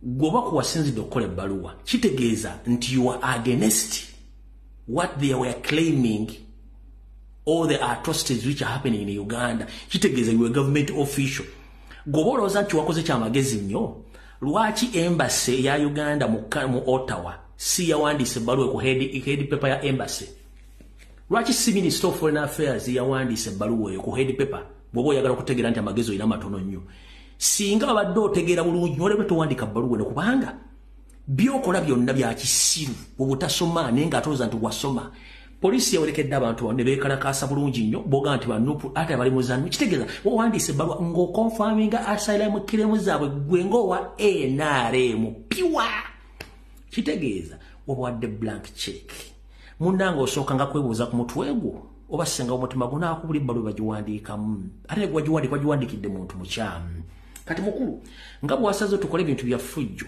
gwe kuwasinzidde okukola ebbaluwa kitegeeza nti you are against what they were claiming, all the atrocities which are happening in Uganda. Kitegeeza you are government official. Gwe olowooza nti wakoze kyamagezi nnyo, lwaki embassy ya Uganda mu Ottawa si yawandiise ebbaluwa ku head paper ya embassy? Lwaki si Minister of Foreign Affairs yawandiise ebbaluwa eyo ku head paper? Bw'oba oyagala okutegeera nti amagezi olina matono nnyo, singa babadde otegeera bulungi olebe towandiika bbaluwa eno, kubanga byokola byonna bya kisiru bw'obutasoma naye ng'atolooza nti wasoma. Poliisi yawerekedde abantu bano ne beekalakaasa bulungi nnyo, bw'ogamba nti banupu ate bali mu zannu, kitegeeza wawandiise ebbaluwa ng'okonfaminga asylum claim zaabwe gwe ng'owa NRM piwa. Kitegeeza wabawadde blank check. Munnange osooka nga kwebuuza ku mutwe gwo oba singa omutima gunaakubula ebbaluwa bagiwandiikamu, ate ne gwagiwandiika bagiwandiikidde muntu mukyamu. Kati mukulu, nga bw'wasaze tukole ebintu bya ffujjo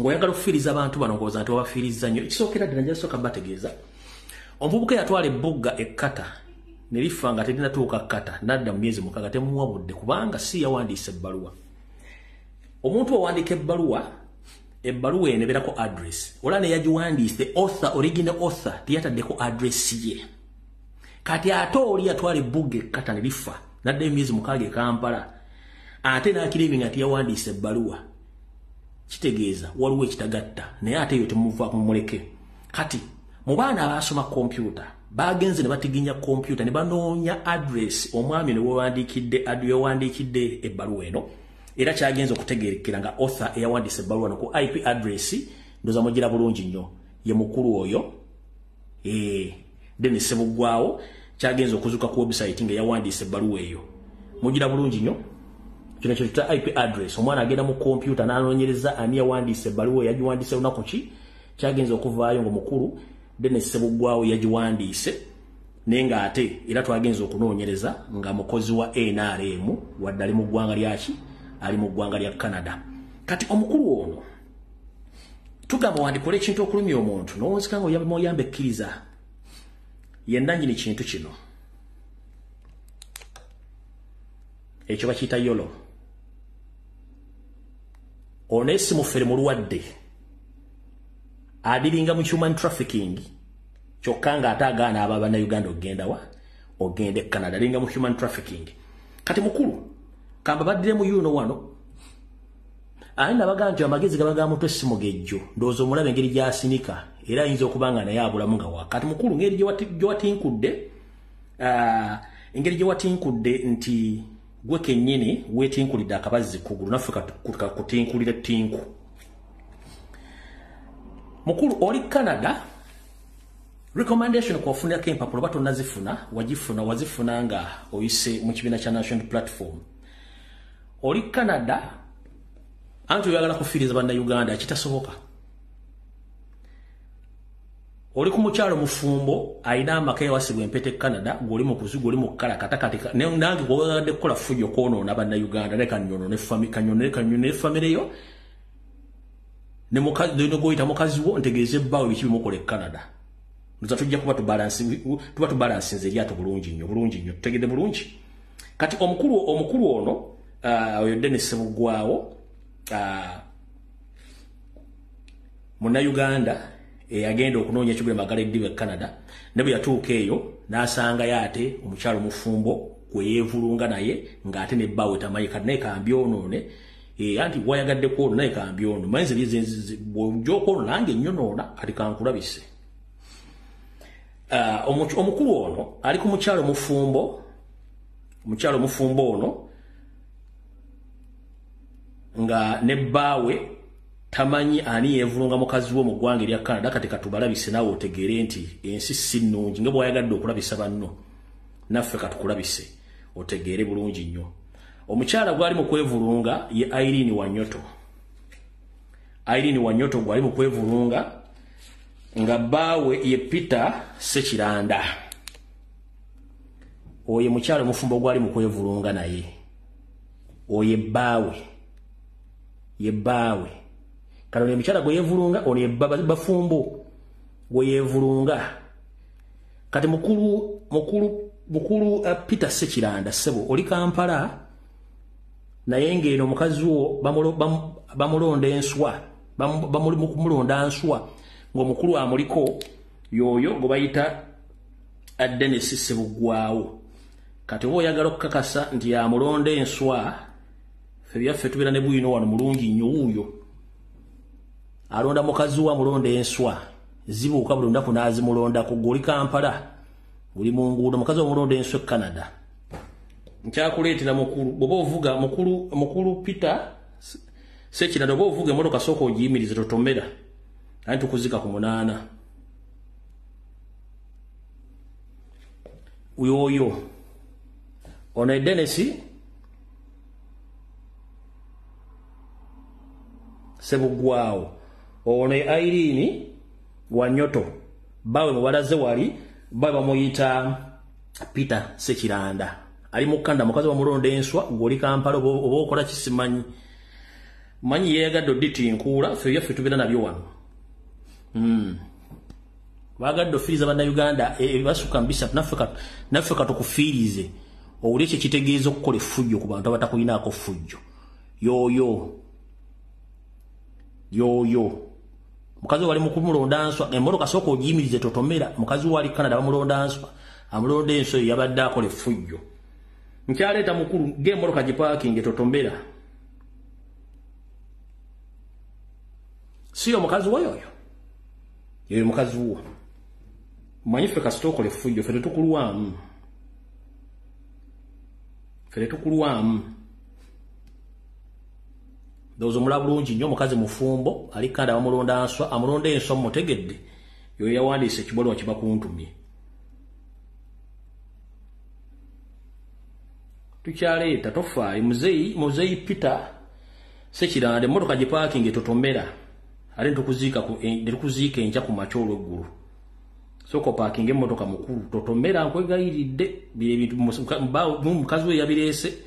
ng'oyagala okufiiriza abantu bano, ng'owooza nti wabafiirizza nnyo. Ekisookera ddala nja sooka bategeeza, omuvubuka yatwala ebbugga ekkata ne lifa nga terinatuuka kkata, n'adda mu myezi 6 temuwabudde kubanga si yawandiisa ebbaluwa. Omuntu owandiika ebbaluwa, ebbaluwa eno ebeerako address, ola ne yagiwandiise author, original author teyataddeko address ye. Kati ate oli yatwala ebbugga ekkata ne lifa n'addayo emyezi 6 e Kampala, ate n'akireebinga nti yawandiise ebbaluwa, kitegeeza waliwo ekitagatta, naye ate eyo temuvaako mumuleke. Kati mu baana abaasoma kompyuta bagenze ne batiginya kompyuta ne banoonya address omwami ne wewandiikidde ebbaluwa eno, era kyagenze okutegerekera nga author eyawandiise ebbaluwa no ku IP address ndoza mugira bulungi nnyo ye mukulu oyo Denis Ssebuggwawo. Kyagenze okuzuka ku website nga yawandiise ebbaluwa eyo, mugira bulungi nnyo. Kino kye tuyita IP address. Omwana agenda mu kompyuta n'anoonyereza ani yawandiise ebbaluwa, yagiwandiise lunaku ki, kyagenze okuvaayo ng'omukulu Denis Ssebuggwawo yagiwandiise, naye ng'ate era twagenze okunoonyereza nga mukozi wa NRM wadde ali mu ggwanga lyaki, ali mu ggwanga lya Canada. Kati omukulu ono tugamba wandikola ekintu okulumya omuntu n'owunzika nga oyamba ekkiriza ye nannyini kintu kino, ekyo bakiyita yolo. Ono esi mufere mulwadde, adiringa mu human trafficking, kyokka ng'ate agaana aba bannayuganda okugenda wa ogenda e Canada, alinga mu human trafficking. Kati mukulu kamba baddire mu yuno wano, aye nabaga nti amagezi gaba ga mutwe si mugejjo, ndowooza omulaba engeri gy'asinika era ayinza okuba nga naye abulamu nga wa. Kati mukulu ngeri gye watinkudde nti gwe kennyini weetinkulidde akabazzi kugulu, naffe kakutinkulira ttinku. Mukulu oli Canada, recommendation kwafunirako empapula oba tonnazifuna, wagifuna wazifuna nga oyise mu kibiina kya National Platform. Oli Canada anti oyagala kufiiriza bannayuganda, kitasoboka. Oli ku mukyalo mufumbo alina amaka yawasibwa empeta e Canada, gw'oli mu kuzigu, oli mu kukalakata kati nange gwogadde kukola ffujjo kwonoona Bannayuganda, ne kanyonoone famire yo ne gwoyita mukazi wo, ntegeeze ebbaawe biki bimukola e Canada. Nza tujja kuba tuba tubalansinze eryato bulungi nnyo, bulungi nnyo, tutegedde bulungi. Kati omukulu ono oyo Dennis Ssebuggwawo, Munnayuganda eyagenda okunoonya ekigula magala eddiba e Canada, ne bwe yatuuka eyo n'asangayo ate omukyalo mufumbo gwe yeevulunga naye ng'ate ne bbaawe tamanyi. Kati naye kambyonoone, anti wayagadde kwono naye kambyono, manyi nze bw'ojja okwono nange nnyonoona, kati kankulabise. Omukulu ono ali ku mukyalo mufumbo, omukyalo mufumbo ono nga ne bbaawe tamanyi ani yeevulunga mukazi we mu ggwanga erya Canada. Kati katubalabise naawe otegeere nti ensi si nnungi, nga bw'oyagadde okulabisa banno, naffe katukulabise otegeere bulungi nnyo. Omukyala gwali mu kwevulunga ye Irene Wanyoto. Irene Wanyoto gwali mu kwevulunga nga bbaawe ye Peter Ssekiranda. Oyo mukyala omufumbo gwali mu kwevulunga naye, oyo bbaawe, ye bbaawe. Kano ne mukyala gwe yeevulunga, ono ye bafumbo gwe yeevulunga. Kati mukulu Peter Ssekiranda, ssebo oli Kampala, naye ng'eno omukazi wo bamulonda enswa, bamulonda nswa, ng'omukulu amuliko y'oyo gwe bayita Dennis Ssebuggwawo. Kati oba oyagala okukakasa nti yamulonda enswa, ffe byaffe tubeera ne bwino wano mulungi nnyo. Wuuyo alonda mukazi we, amulonda enswa zibuuka buli lunaku n'azimulondako. Gw'oli Kampala, oli mu nguudo, mukazi we omulonda enswa e Canada. Nkyakuleetera mukulu, bw'oba ovuga mukulu Peter Ssekiranda, oba ovuga emmotoka sooka ogiyimirize, totomera, ani tukuzika ku 8. Oyo ono Dennis Ssebuggwawo, ono Irene Wanyoto, bbaawe mubalaze wali, bbaawe bamuyita Peter Ssekiranda, ali mu Canada, mukazi bamulonda enswa. Gw'oli Kampala oba okola kisimanyi manyi yeeyagadde odditinkuula, ffe byaffe tubeera nabyo wano. Bagadde ofiiriza Bannayuganda ebibasukka mu 3, naffe katukufiirize owulire kye kitegeeza okukola effujjo ku bantu abatakulinaako ffujjo. Yooyo yoyo mukazi wali mukumulonda nswa, emmotoka sooka ogiyimirize, totomera. Mukazi wali Canada bamulonda nswa, amulonda enswa eyo yabadde akola effujjo. Nkyaleeta mukulu, g'emmotoka gipaakinge, totomera. Si omukazi wo yoyo, yoyo mukazi wo. Manyi ffe kasita okola effujjo ffe tetukulwamu, ffe tetukulwamu. Ndowooza omulaba bulungi nnyo, omukazi mufumbo ali Canada, bamulonda nswa, amulonda enswa mmutegedde, yoyo yawandiise ekibaluwa kibakuntumye. Tukyaleeta, tofaayo. Muzeeyi Peter Ssekiranda, emmotoka gipaakinge, totomera, ate netukuziika enkya ku makya olw'eggulu. Sooka opaakinge emmotoka mukulu, totomera, nkwegayiridde. Bino ebintu mukazi we yabireese,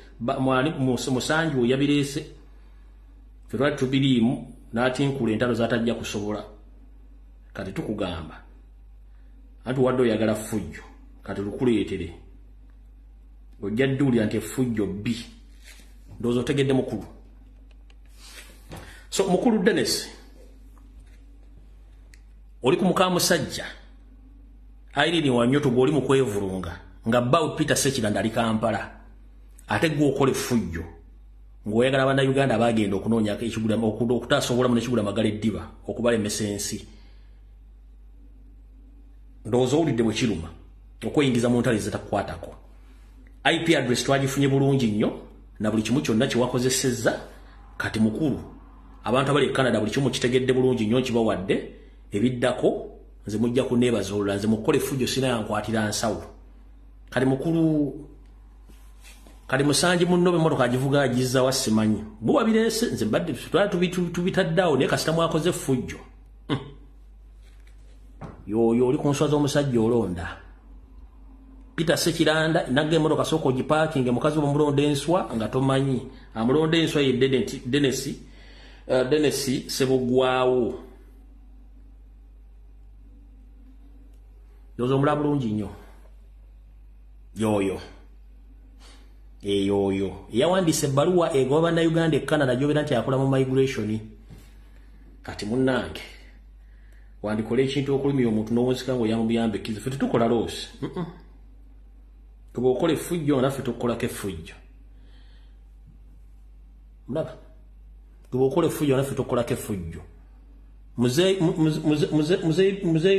musanji we yabireese, ffe twali tubiriimu, n'atinkula entalo z'atajja kusobola. Kati tukugamba anti wadde oyagala ffujjo, kati lukuleetere, ojja dduulira nti effujjo bbi. Ndowooza otegedde mukulu. So mukulu Dennis, oli ku muka musajja Irene Wanyoto gw'oli mu kwevulunga nga bbaawe Peter Ssekiranda ali Kampala, ate gwe okola effujjo ng'oyagala Bannayuganda bagenda okunoonya okutaasa obulamu n'ekigula magala eddiba okubalemesa ensi. Ndowooza owulidde bwe kiruma okweyingiza mu ntalo ezitakukwatako. IP address twagifunye bulungi nnyo na buli kimu kyonna kye wakozesezza. Kati mukulu, abantu abali e Canada buli kimu kitegedde bulungi nnyo, nkibawadde. Ebiddako nze mujja kuneebaza olulala, nze mukukola effujjo sina yankwatira nsawo. Kati mukulu, kati musanji munno emmotoka agivuga agizza wa simanyi, muba bireese, nze mbadde twali tubitadde awo, naye kasita mwakoze effujjo. Yoyo oli ku nswa z'omusajja olonda. Peter Sekiranda nagga emmotoka sooka ogipaakinge, mukazi bw'omulonda enswa nga tomanyi. Amulonda enswa ye Dennis Sebugwawo. Yozo omulaba bulungi nnyo. Yoyo. Eyoyo. Yawandiise ebbaluwa egoba bannayuganda e Canada gy'obeera nti akola mu migration. Kati munnange wandikola ekintu okulumya omuntu n'owunzika ng'oyamuyamba ekkiriza. Ffe tetukola loosi. Kuba okola effujjo naffe tukukolako effujjo. Mulaba? Kuba okola effujjo naffe tukukolako effujjo. Muzeeyi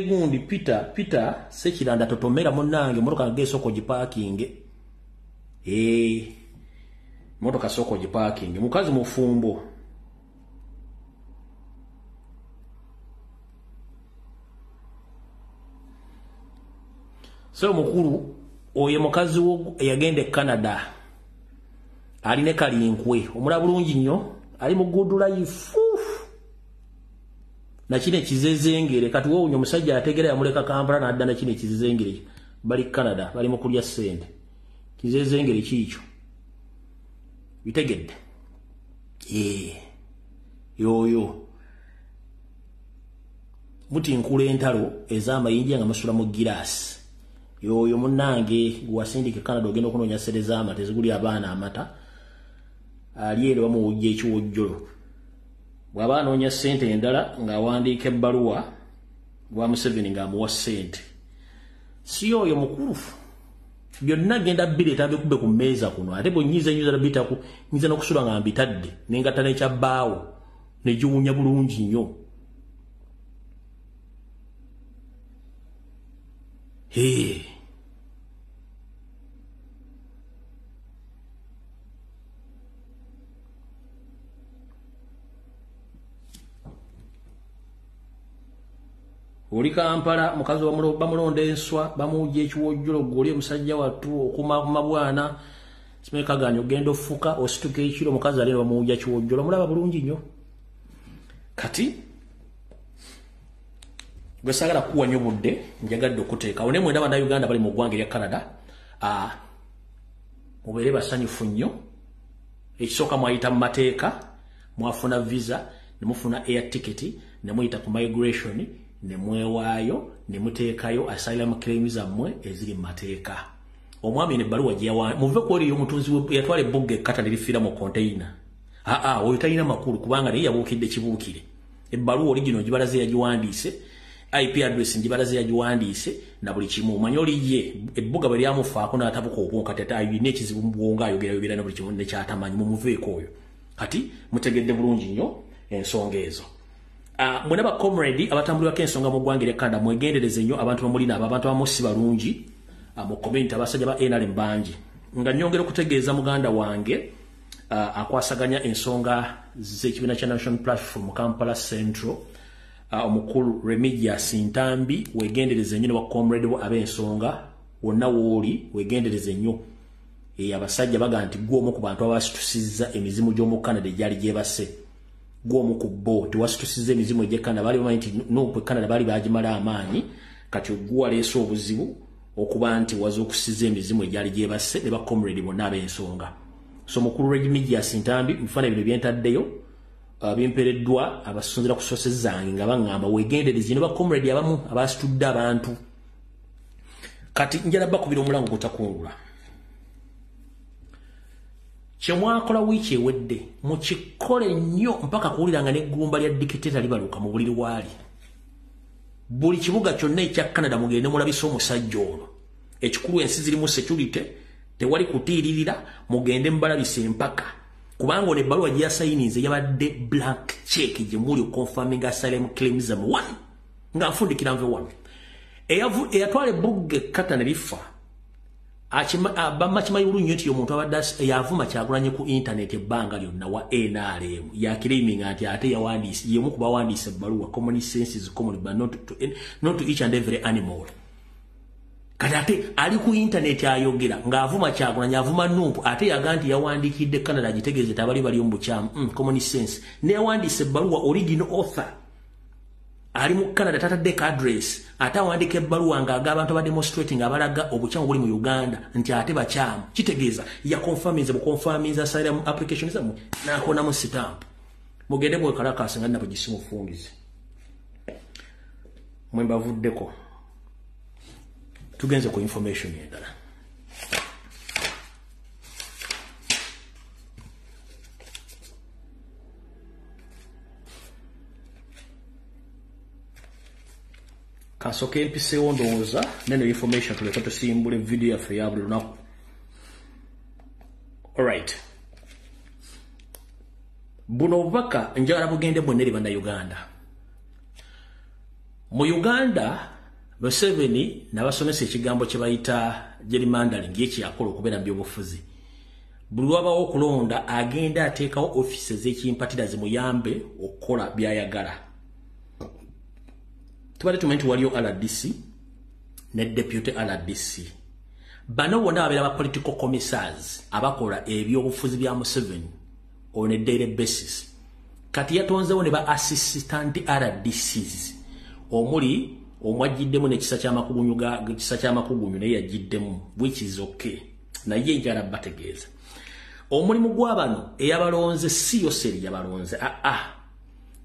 gundi Peter Sekiranda totomera munnange, mmotoka ng'esooka ogipaakinge. Mmotoka sooka ogipaakinge. Mukazi mufumbo. So mukulu oyo mukazi wo yagenda e Canada ali ne kalinkwe omulaba bulungi nnyo, ali mu good life na kino ekizezengere. Kati woowunya omusajja ategera yamuleka Kampala n'adda na kino ekizezengere. Bali Canada bali mu kulya ssente. Kizezengere kiikyo bitegedde. Yoyo mutinkula entalo ez'amayinja nga musula mu giraasi. Yoyo munnange gwasindika Canada ogenda okunoonya ssente z'amata eziguli abaana amata, ali ero bamuwujja ekiwojjolo. Bw'aba anoonya ssente endala ng'awandiika ebbaluwa gwa Museveni ng'amuwa ssente. Si oyo mukulu byonna genda bireeta bikube ku mmeeza kuno, ate bwe nnyiza nnyuza bitaku nyiza n'okusula nga mbitadde nengatta n'ekya bbaawo ne giwunya bulungi nnyo. Oli Kampala mukazi bamulonda enswa bamuwujja ekiwojjolo, gw'oli omusajja wattu okumaakuma bwana simekaganya ogenda ofuka osituka ekiro, mukazi ali bamuwujja kiwojjolo. Mulaba bulungi nnyo. Kati gwe saagala kuwa nnyo budde, njagadde okuteekawo naye mwenda bannayuganda bali mu ggwanga erya Canada mubeere basanyufu nnyo. Ekisooka mwayita mu mateeka, mwafuna visa ne mufuna air ticket ne muyita ku migration ne mwewaayo ne muteekayo asylum claims zammwe eziri mu mateeka. Omwami n'ebbaluwa gye yawa muve ku eriyo omutunzi yatwala ebbugga ekkata ne lifiira mu container. Oyo talina makulu kubanga naye yabuukidde kibuukire. Ebbaluwa original gibalaze yagiwandiise, IP address ngibalaze yagiwandiise na buli kimu. Omanyi oli ye ebbuga bwe lyamufaako n'atabuka obwonko kati alina ekizibu mu bwongo ayogera na buli kimu nekyatamanyi, mumuveeko oyo. Kati mutegedde bulungi nnyo ensonga ezo. Mwena ba comrade abatambulirako ensonga mu ggwanga erya Canada mwegendereze nnyo abantu bamulina abo, abantu abamu si balungi mu community, abasajja ba NRM bangi. Nga nnyongera okutegeeza muganda wange akwasaganya ensonga z'ekibiina kya National Platform Kampala Central, omukulu Remigius Ntambi, wegendereze nnyo ne ba comrade bo ab'ensonga wonna w'oli wegendereze nnyo. Abasajja baga nti ggwe omu ku bantu abasitusizza emizimu gy'omu Canada egyali gyebase. Ggwe omu ku bo tewasitusizza emizimu egy'e Canada, baali bamanyi nti nupu e Canada baali baagimala amaanyi, kati ggwe waleese obuzibu okuba nti wazuukusizza emizimu egyali gyebase ne ba comrade bonna ab'ensonga. So mukulu Remigius Ntambi, bifaananyi bino byentaddeyo bimpeereddwa abasunzira ku sources zange nga baŋŋamba weegendereze ne ba comrade abamu abasitudde abantu. Kati njala bakubira omulango gutakungula. Kye mwakola wiiki ewedde mukikole nnyo mpaka kuwulira nga n'eggumba lya dictator libaluka mu buliri waali. Buli kibuga kyonna ekya Canada mugende mulabise omusajja ono. Ekikulu ensi zirimu security, tewali kutiiririra, mugende mubalabise empaka. Kubanga ono ebbaluwa gye yasayininze yabadde blank check gye muli confirming asylum claims one. Nga nfundikira nve wano. Eyatwala ebbugga ekkata ne lifa. Bamakimanyi bulungi nti omuntu abadde yavuma Kyagulanyi ku internet ebbanga lyonna wa NRM yakiraiminga nti ate yawandiise y'omu ku bawandiise ebbaluwa. Common sense is common but not to each and every animal. Kati ate ali ku internet ayogera ng'avuma Kyagulanyi, avuma Nupu, ate yaga nti yawandiikidde Canada agitegeeze nti abali bali mu bukyamu. Common sense. Ne yawandiise ebbaluwa original author Ali mu Canada tataddeko address, ate awandiika ebbaluwa ng'aga abantu abademonstrating abalaga obukyamu buli mu Uganda nti ate bakyamu. Kitegeeza yakonfaminze bukonfaminze asylum application zammwe n'akonamu sitampu. Mugende mwekalakaase nga nabwe gisimufungize. Mwe mbavuddeko. Tugenze ku information endala. Kasoke mpiseewo ndowooza neno information tuleka tusimbule video yaffe ya buli lunaku. Alright. Buno obubaka njagala bugende bwonna eri Bannayuganda. Mu Uganda, Museveni n'abasomesa ekigambo kye bayita gerrymandering ekyakola okubeera mu byobufuzi. Buli wabawo okulonda agenda ateekawo ofiisi ez'ekimpatira zimuyambe okukola by'ayagala. Tubadde tumanyi nti waliyo RDC ne deputy RDC. Bano bonna babeera ba political commissars abakola ebyobufuzi bya Museveni on a daily basis. Kati yatonzewo ne ba assistant RDCs omuli omwajjiddemu n'ekisa ky'amakugunyu ga ekisa ky'amakugunyu naye yajiddemu, which is okay. Naye njala bategeeza omulimu gwa bano eyabalonze si Yoseri yabalonze,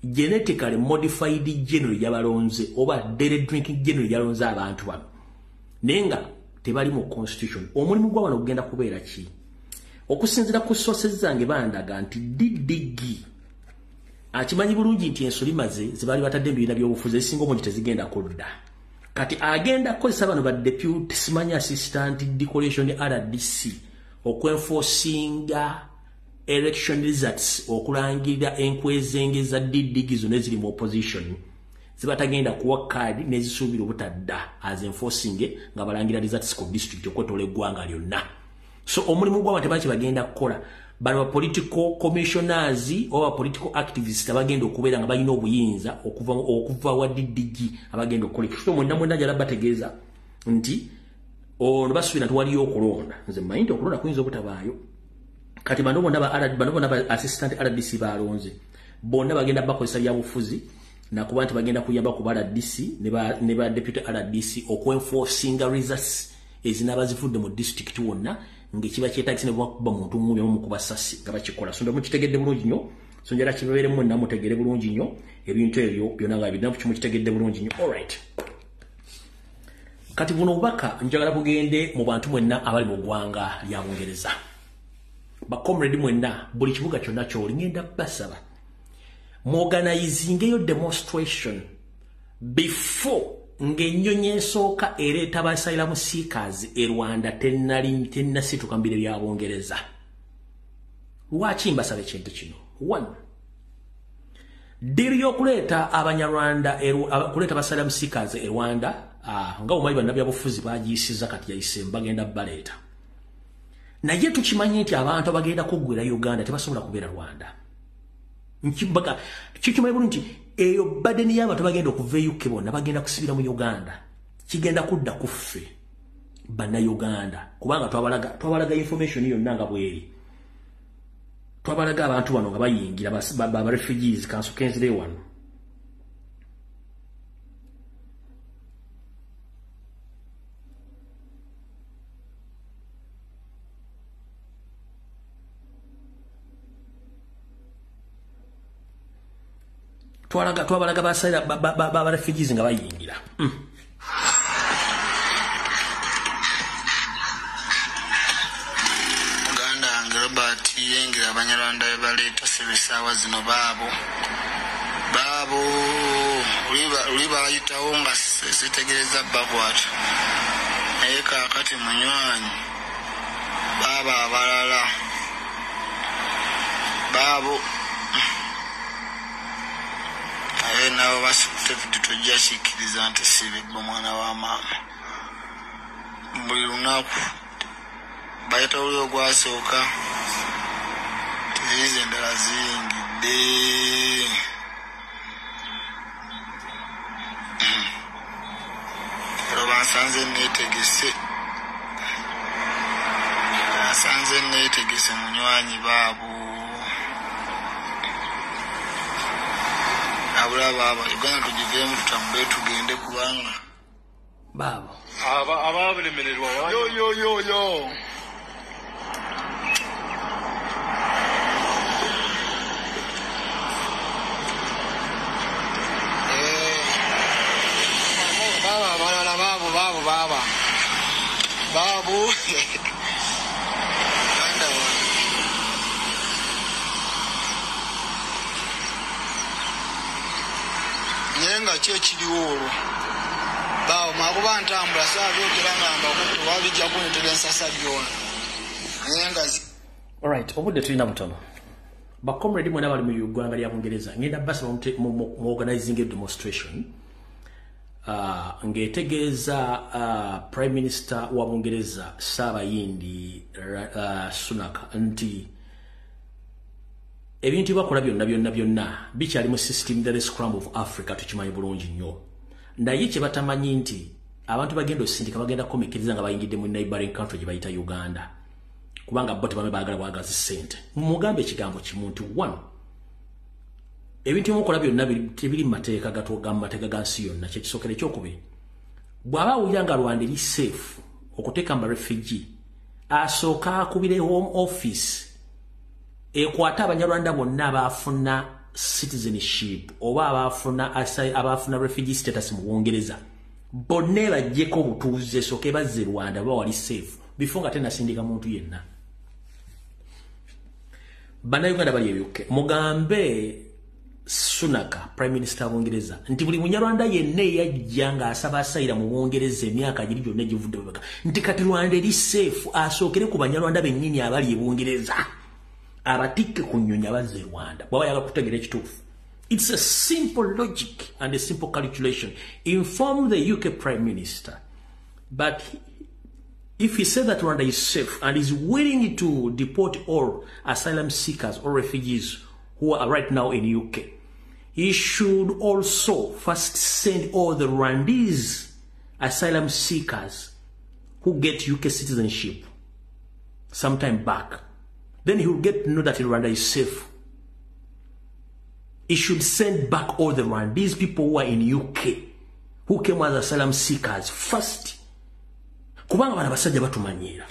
genetically modified general yabalonze oba daily drinking general yalonze abantu bano, naye nga tebali mu constitution. Omulimu gwa bano ogenda kubeera ki? Okusinziira ku sources zange bandaga nti DDG akimanyi bulungi nti ensulima ze zebaali batadde mu bibiina by'obufuzi ezisinga obungi tezigenda kudda. Kati agenda kukozesa bano ba deputy simanyi assistant decoration RDC okwenforcinga election results, okulangirira enkwezenge za DDG zonna eziri mu opposition zibatagenda kuwa kaadi n'ezisuubira obutadda as enforcing nga balangira results ku district okwetoola eggwanga lyonna. So omulimu gw'abantu tebaki bagenda kukola. Bano ba political commissioners oba political activists abagenda okubeera nga balina obuyinza okuva wa DDG abagenda okukola. So mwenna mwenna njala bategeeza nti ono basuubira nti waliyo okulonda. Nze mmanyi nti okulonda kuyinza obutabaayo. Kati bano bonna ba assistant RDC balonze bonna bagenda bakozesa byabufuzi nakuba nti bagenda kuyamba ku RDC ne ba deputy RDC okwenforcinga results ezinaaba zivudde mu district wonna ng'ekiba kyetaagisa ne bakuba muntu mumwe omu kuba sasi nga bakikola. So mukitegedde bulungi nnyo. So njala kibeeremu mwenna mutegere bulungi nnyo ebintu ebyo byonna nga biddamu kimukitegedde bulungi nnyo. Alright. Kati buno obubaka njagala bugende mu bantu mwenna abali mu ggwanga lya Bungereza. Ba comrade mwenna buli kibuga kyonna ky'oli ngenda basaba muorganizingeyo demonstration before ng'ennyonyi esooka ereeta ba asylum seekers e Rwanda tennasituka mu biro bya Bungereza. Lwaki mbasaba ekintu kino? One, deal y'okuleeta Abanyarwanda kuleeta ba asylum seekers e Rwanda nga omanyi bannabyabufuzi bagiyisiza kati yayise bagenda baleeta. Naye tukimanyi nti abantu abagenda kuggwera Uganda tebasobola kubeera Rwanda. Nkibaga kikimanyi bulungi nti eyo burden y'abantu bagenda okuva e UK bonna bagenda kusibira mu Uganda. Kigenda kudda ku ffe Bannayuganda kubanga twabalaga information yonna nga bweri. Twabalaga abantu bano nga bayingira ba refugees kansukenzire wano. Twabalaga ba refugees nga bayingira. Muganda wange Robert yingira Abanyarwanda be baleeta sebesaawa zino baabo luli bayitawo nga sitegereza bakwata, naye kaakati munywanyi baabo abalala baabo naye nabo basitefudi tojja kikkiriza nti siibibba omwana wa maama. Buli lunaku bayita oli ogwasooka tiziizo endala ziyingidde. Ero bansanze neetegese munywanyi baabo. Tutambule baaba, Uganda tugiveemu, tutambule tugende kubanga baabo ababalemererwa. Yo yo yo yo. Baba abalala baabo baabo baaba baabo Uganda wange. Naye nga ki ekiriwo olwo baawo mwakuba ntambula saabyogera nga mbakutte oba bijja kunetera ensasa byona naye nga. Alright, obudde tulina butono. Bakomrade mwena bali mu ggwanga lya Bungereza, ngenda basaba mu organizing a demonstration ng'etegeeza Prime Minister wa Bungereza Saabayindi Sunak nti ebintu bakola byonna byonna byonna bikyali mu system the scrum of Africa, tukimanyi bulungi nnyo. Naye kye batamanyi nti abantu bagenda osindika bagenda kukomekereza nga bayingidde mu neighboring country gye bayita Uganda, kubanga bo tebame baagala bwagazi ssente. Mumugambe ekigambo kimu nti one, ebintu mukola byonna tebiri mu mateeka gatoga mu mateeka ga nsi yonna. Kyekisookera. Ekyokubiri, bw'aba awulira nga Rwanda eri safe okuteeka mu refugee, asooka akubire Home Office ekwate Abanyarwanda bonna abaafuna citizenship oba abaafuna refugee status mu Bungereza bonna ebaggyeko obutuuze, esooke bazze Rwanda baba wali safe before nga tenasindika muntu yenna. Bannayuganda bali ebyukke, mugambe Sunak, Prime Minister wa Bungereza, nti buli Munyarwanda yenna eyajja ng'asaba asayira mu Bungereza emyaka giri gyonna egivudde mabega nti kati Rwanda eri safe, asookere ku Banyarwanda bennyini abali e Bungereza abatikke ku nnyonyi abazze e Rwanda bw'aba ayagala kutegeera ekituufu. It's a simple logic and a simple calculation. Inform the UK Prime Minister. But if he said that Rwanda is safe and is willing to deport all asylum seekers or refugees who are right now in UK, he should also first send all the Rwandese asylum seekers who get UK citizenship sometime back. Then he will get to know that Rwanda is safe. He should send back all the Rwandese people who are in UK, who came as asylum seekers first. Kubanga bano abasajja batumanyiira.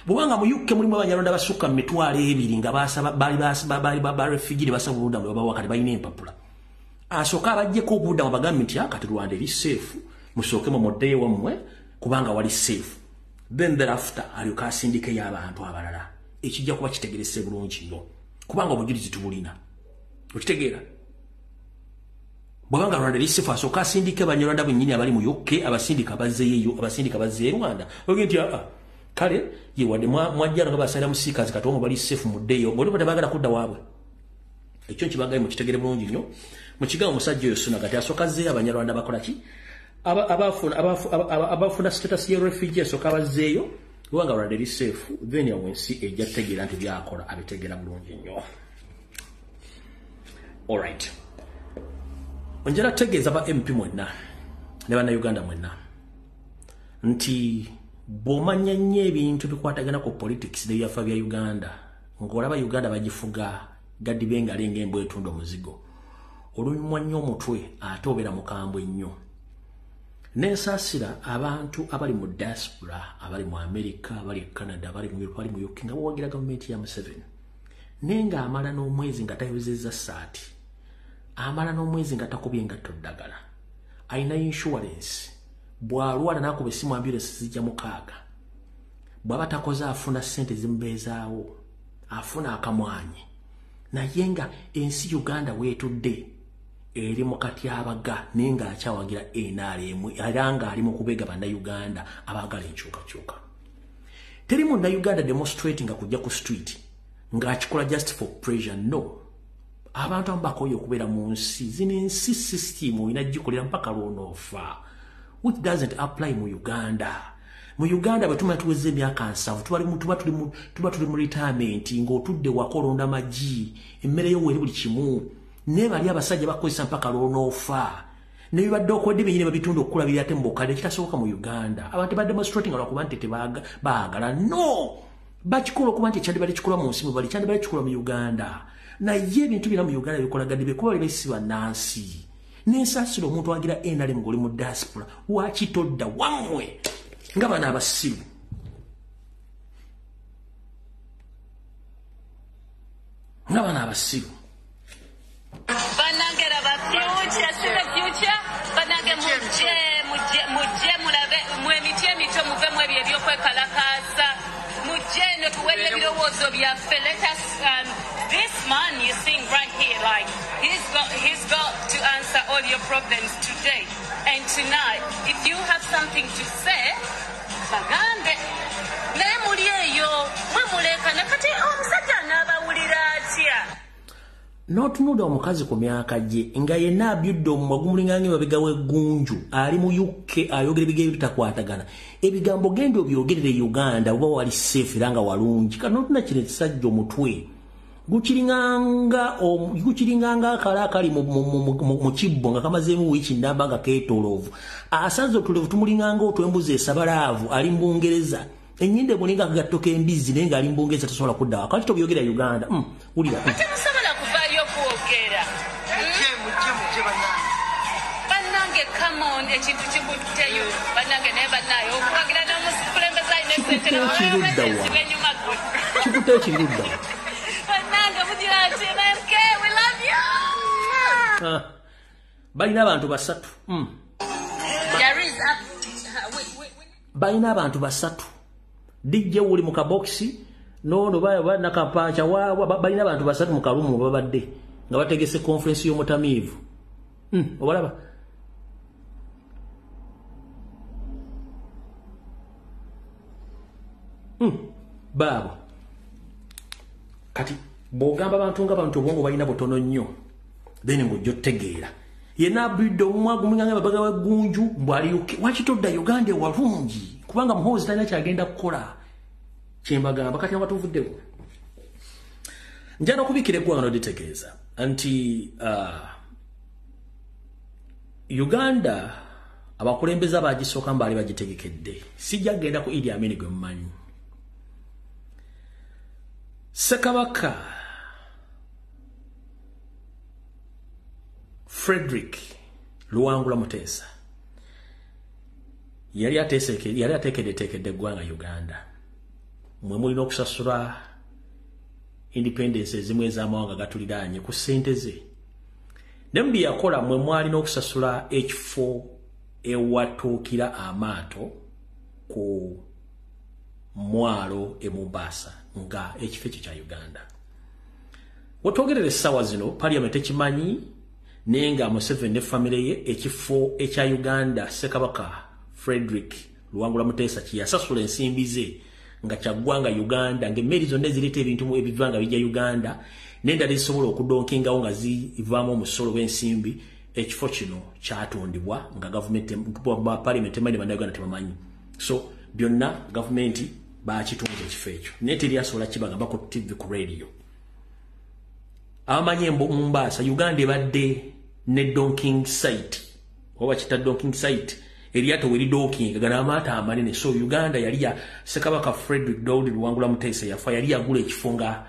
Bw'obanga mu UK mulimu Abanyarwanda basukka mu 20,000 nga basaba bali ba refugee basaba obubudamu babawa kati balina empapula. Asooka abaggyeko obubudamu bagambe nti kati Rwanda eri safe, musooke mumuddeyo wammwe kubanga wali safe. Then thereafter alyoke asindikeyo abantu abalala. Ekijja kuba kitegerese bulungi nnyo kubanga obujulizi tubulina. Okitegeera? Bw'abanga Rwanda eri safe, asooka asindike Abanyarwanda bennyini abali mu UK, abasindika bazzeeyo, abasindika bazzeeyo Rwanda. Oge nti kale ye wadde mwajjano nga basayira seekers kati omwo bali safe muddeyo, bwe tebaagala kudda waabwe. Ekyo nkibagaye mukitegere bulungi nnyo. Mu kigambo omusajja oyo Sunak ati asooka azzeeyo Abanyarwanda bakola ki? Abafuna status ya refugee asooka abazzeeyo kubanga Rwanda eri safe, then awo ensi ejja kutegeera nti byakola abitegeera bulungi nnyo. Alright. Njala kutegeeza ba MP mwenna ne Bannayuganda mwenna nti bw'omanya nnyo ebintu bikwatagana ku politics n'ebyafa bya Uganda, ng'olaba Uganda bagifuga gaddibe engalo ng'embwa etunda omuzigo, olunywa nnyo omutwe ate obeera mukambwe nnyo. Nensaasira abantu abali mu diaspora, abali mu America, abali e Canada, abali mu Europe, abali mu UK nga bawagira gavumenti ya Museveni, naye ng'amala n'omwezi nga tayozezza ssaati, amala n'omwezi nga takubye engatto ddagala, alina insurance, bw'alwala n'akuba essimu ambulance zijja 6, bw'aba takoze afuna ssente zimubeezaawo, afuna akamwanyi. Naye nga ensi Uganda weetudde eri mu katyabaga, naye ng'akyawagira NRM era ng'ali mu kubega Bannayuganda abaagala enkyukakyuka. Teri Munnayuganda demonstrating nga kujja ku street ng'akikola just for pressure, no. Abantu abamu bakooye okubeera mu nsi zino, ensi system olina gikolera mpaka lw'onoofa, which doesn't apply mu Uganda. Mu Uganda bwe tumala tuweza emyaka 70 tuba tuli mu retirement, ng'otudde waka olonda magi, emmere yo weeri buli kimu, naye bali abasajja bakozesa mpaka lw'onoofa. Ne bibadde okodde bennyini babitunda okukulabirira ate mu bukadde, ekitasoboka mu Uganda. Abantu bademonstrating lwakuba nti tebaagala, no, bakikola okuba nti ekyandibadde kikola mu nsi mwe bali kyandibadde kikola mu Uganda. Naye ebintu bina mu Uganda bikolagadde bekuba besi bannansi. Nensaasira omuntu agira NRM ng'oli mu diaspora, lwaki todda wammwe nga bano abasiru? Nga bano abasiru. Bannange laba future, see the future. Bannange mujje, mujje, mujje mulabe mwe emiti emito muve mu ebyo ebyokwekalakaasa. Mujje eno tuweze ebirowoozo byaffe. Let us this man you seeing right here, like he's got to answer all your problems today and tonight. If you have something to say, bagambe. Naye muli eyo mwe mulekana kati omusajja anaabawulira atya? N'otunuulira omukazi ku myaka gye nga yenna abyudde omumwa gumulinga ng'emabega w'eggunju, ali mu UK ayogera ebigambo ebitakwatagana. Ebigambo genda obyogerere Uganda oba wali safe era nga walungi. Kati n'otunula kino ekisajja omutwe gukiringanga akala akali mu kibbo nga kamazeemu wiiki nnamba nga keetooloovu. Asanze otulevu tumulinganga otw'embuzi esabalaavu, ali mu Bungereza. Ennyindo emulinga akagatto k'embizzi naye ng'ali mu Bungereza tasobola kudda waka. Kati tobyogera Uganda. Wulira. Temusobola kuvaayo kwogera. Bannange come on, ekintu kikutteyo. Bannange naye bannaye okuwagira n'omukulembeze alina essente n'enyuma gwe. Kikutteyo kiri ludda wa? Bannange mugira nti MK, we love you. Balina abantu basatu. There is a Balina abantu basatu. DJ uli mu kabokisi nono baya nakapacha wa balina abantu basatu mu kalumu babadde nga bategese conference y'omutamiivu. Obalaba. Baabo. Kati bw'ogamba abantu nga bantu obwongo balina butono nnyo, then ng'ojja otegeera. Yenna abidde omumwa gumulinganga emabega w'eggunju mbu ali UK. Lwaki todda Uganda ewalungi? Kubanga Muhoozi talina kyagenda kukola. Kye mbagamba kati nga tuvuddewo. Nja n'okubiikira eggwanga n'oditegeeza nti Uganda abakulembeze abagisooka baali bagitegekedde. Sijja kugenda ku Idi Amin gwe mumanyi. Ssekabaka Frederick Luwangula Muteesa yali ateekeddeteekedde eggwanga Uganda. Mwe mulina okusasula independence ezimu ez'amawanga gatuliraanye ku ssente ze. Ne mu bye yakola mwe mwalina okusasula ekifo ewatuukira amaato ku mwalo e Mombasa nga ekifo ekyo kya Uganda. Wetwogerera essaawa zino parliament ekimanyi naye nga Museveni ne famire ye ekifo ekya Uganda Ssekabaka Frederick Luwangula Muteesa kye yasasula ensimbi ze nga kyaggwanga Uganda, ng'emmeri zonna ezireeta ebintu ebiva nga bijja Uganda n'endala ezisobola okudonkingawo nga zivaamu omusolo gw'ensimbi, ekifo kino kyatundibwa nga gavumenti parliament emanyi bannayuganda tebamanyi. So byonna gavumenti bakitunze ekifo ekyo naye teri asobola kibagamba ku TV ku radio. Abamanyi Mombasa, Uganda ebadde ne donking site oba kita donking site eryato we lidocking gana amaato amanene. So Uganda yali ya Ssekabaka Frederick Daudi Luwangula Muteesa yafa yali yagula ekifo nga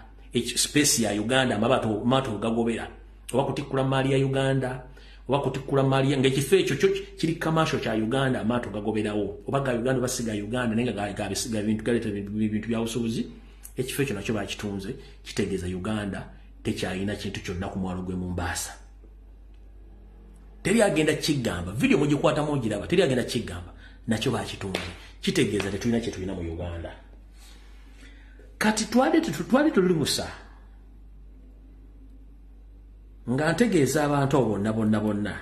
space ya Uganda amaato gagobera oba kutikkula maali ya Uganda oba kutikkula maali ng'ekifo ekyo kyo kiri commercial kya Uganda amaato gagoberawo oba ga Uganda basiga Uganda naye nga gabisiga ebintu galeeta ebintu bya busuubuzi. Ekifo ekyo nakyo bakitunze, kitegeeza Uganda tekyalina kintu kyonna ku mwalo gw'e Mombasa. Teri agenda kigamba, video mugikwatamu ogiraba, teri agenda kigamba, nakyo bakitunze, kitegeeza tetulina kye tulina mu Uganda. Kati twali tuli busa nga ntegeeza abantu abo bonna bonna bonna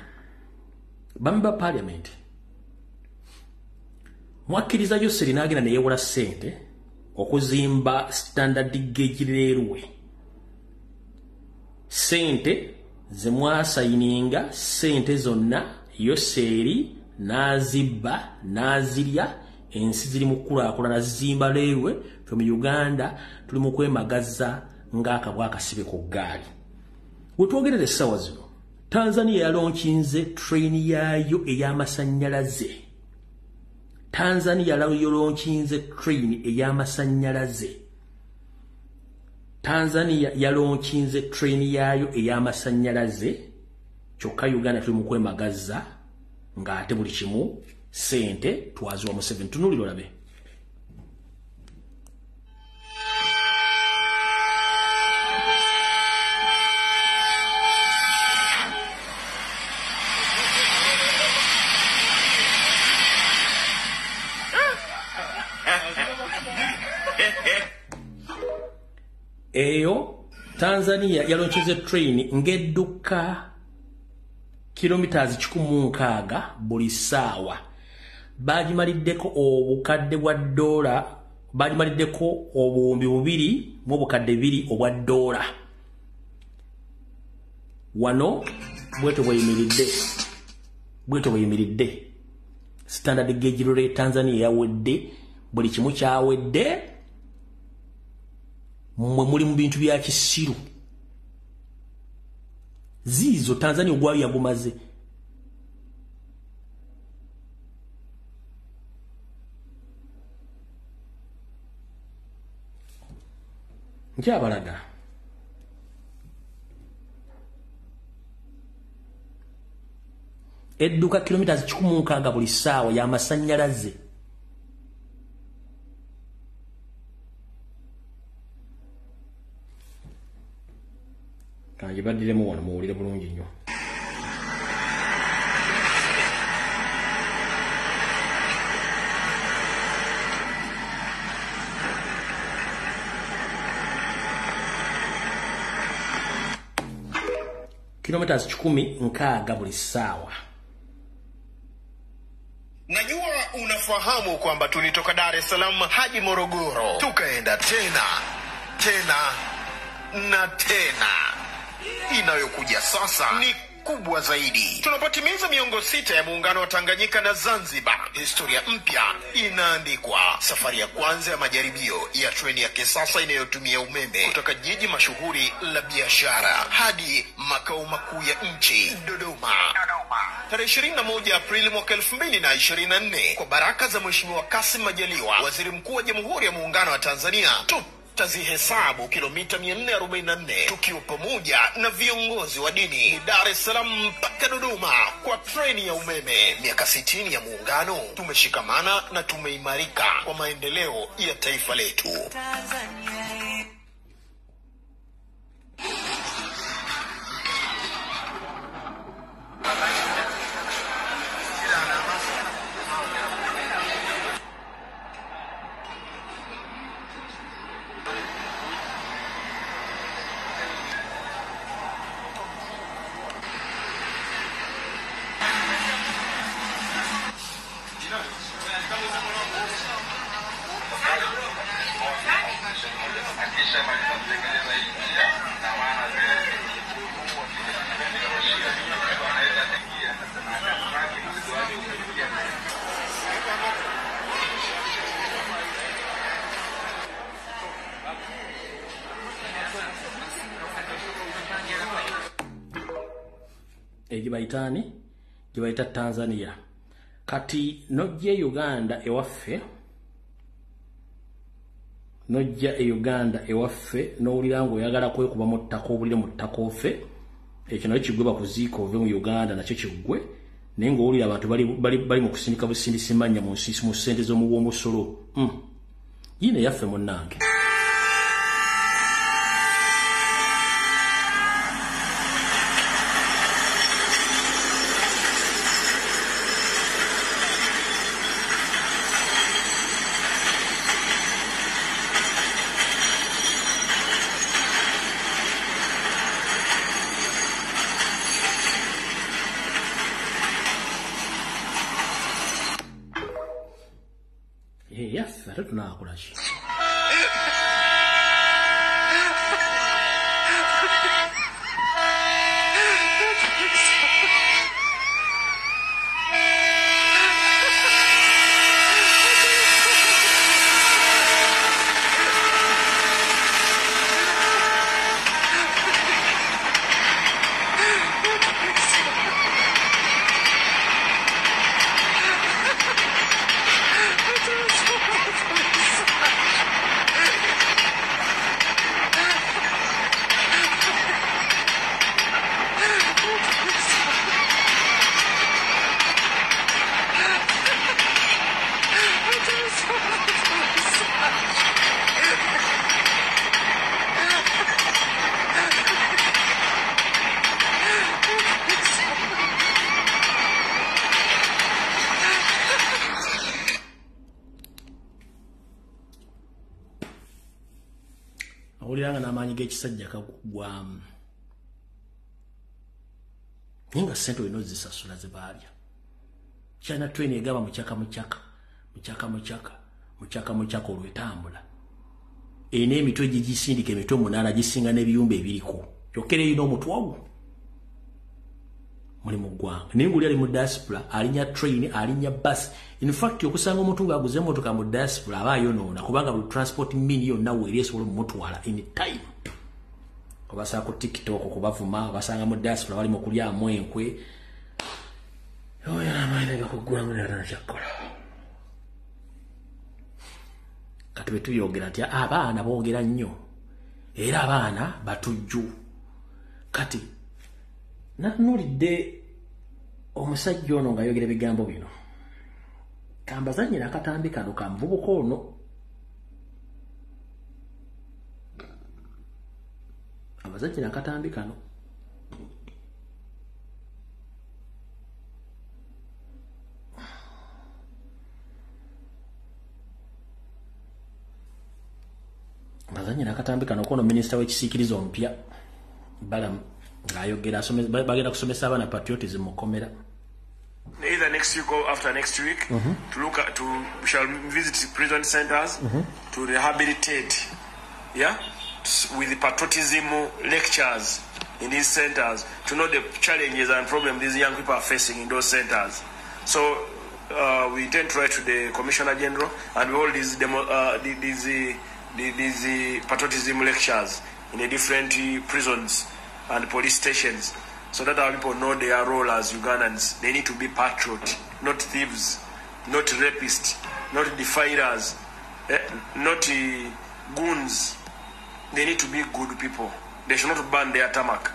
bambi ba parliament mwakkiriza Yoseri n'agenda ne yeewola ssente okuzimba standard gauge railway. Ssente ze mwasayininga, ssente zonna Yoseri n'azibba n'azirya. Ensi ziri mu kukulaakulana zizimba railway. Ffe mu Uganda tuli mu kwemagaza ng'akabwa akasibe ku ggaali. Wetwogerera essaawa zino Tanzania yalonkinze train yaayo ey'amasannyalaze. Tanzania yalonkinze train ey'amasannyalaze. Tanzania yalonkinze train yaayo ey'amasannyalaze, kyokka Uganda tuli mu kwemagazza ng'ate buli kimu ssente twaziwa Museveni. Tunuulira olabe. Eyo Tanzania yaloncheze train ngedduka kilometers 160 buli ssaawa. Bagimaliddeko obukadde bwa dola, bagimaliddeko 2,200 obwa dola. Wano bwetyo bweyimiridde, bwetyo bweyimiridde. Standard gauge railway Tanzania yawedde, buli kimu kyawedde. Mmwe muli mu bintu bya kisiru. Ziizo Tanzania ogwayo yagumaze. Nkyabalaga. Edduka kilometers 160 buli ssaawa y'amasannyalaze. Kanjibaddiremu wano muwulire bulungi nnyo. Kilometers 160 buli ssaawa. Najua unafahamu kwamba tulitoka Dar es Salaam hadi Morogoro, tukaenda tena tena na tena. Inayokuja sasa ni kubwa zaidi. Tunapotimiza miongo 6 ya muungano wa Tanganyika na Zanzibar, historia mpya inaandikwa. Safari ya kwanza ya majaribio ya treni ya kisasa inayotumia umeme kutoka jiji mashuhuri la biashara hadi makao makuu ya nchi, Dodoma. Tarehe 21 Aprili mwaka 2024, kwa baraka za Mheshimiwa Kassim Majaliwa, Waziri Mkuu wa Jamhuri ya Muungano wa Tanzania, tazihesabu kilomita 444 tukiwa pamoja na viongozi wa dini Dar es Salaam mpaka Dodoma kwa treni ya umeme. Miaka 60 ya muungano, tumeshikamana na tumeimarika kwa maendeleo ya taifa letu. Tanzania. Egibayitaani gibayita Tanzania. Kati nojja e Uganda ewaffe, nojja e Uganda ewaffe n'owulira ng'oyagala kwekuba mu ttaka obulire mu ttaka ofe, ekyo nakyo kiggwe bakuziika ove mu Uganda nakyo kiggwe, naye ng'owulira abantu bali mu kusindika busindisi mannya mu nsi mu ssente z'omuwa omusolo. Yiino eyaffe munnange. Yaffe ate tunaakola ki? N'owulira nga n'amaanyi g'ekisajja kaguggwamu. Naye nga ssente olina ozisasula ze baalya. China train egaba mukyaka mukyaka, mukyaka mukyaka, mukyaka mukyaka olwo etambula. Erina emitwe gigisindika emitwe 8 gisinga n'ebiyumba ebiriko. Kyokka era erina omutwe ogwo. Muli mu ggwanga. Naye ng'oli ali mu diaspora, alinnya train, alinnya bus. In fact, okusanga omuntu ng'aguze emmotoka mu diaspora aba ayonoona kubanga buli transport mean yonna weeri esobola omutwala in time. Obasanga ku TikTok okubavuma, obasanga mu diaspora bali mu kulyamu enkwe. Oyo amaanyi gakuggulamu naye kyakkola. Kati bwe tubyogera nti abaana boogera nnyo era abaana batujju. Kati natunuulidde omusajja ono ng'ayogera ebigambo bino. Kambazannyira akatambi kano ka muvubuka ono. Abazannyira akatambi kano. Abazannyira akatambi kano kono minisita w'ekisiikirize omupya Balaam ng'ayogera bagenda kusomesa abaana patriotism mu kkomera. Either next week or after next week, to look at, we shall visit prison centers to rehabilitate, yeah, with the patriotism lectures in these centers to know the challenges and problems these young people are facing in those centers. So we intend to write to the Commissioner General and we hold these these patriotism lectures in the different prisons and police stations, so that our people know their role as Ugandans. They need to be patriot, not thieves, not rapists, not defilers, not goons. They need to be good people. They should not burn their tarmac.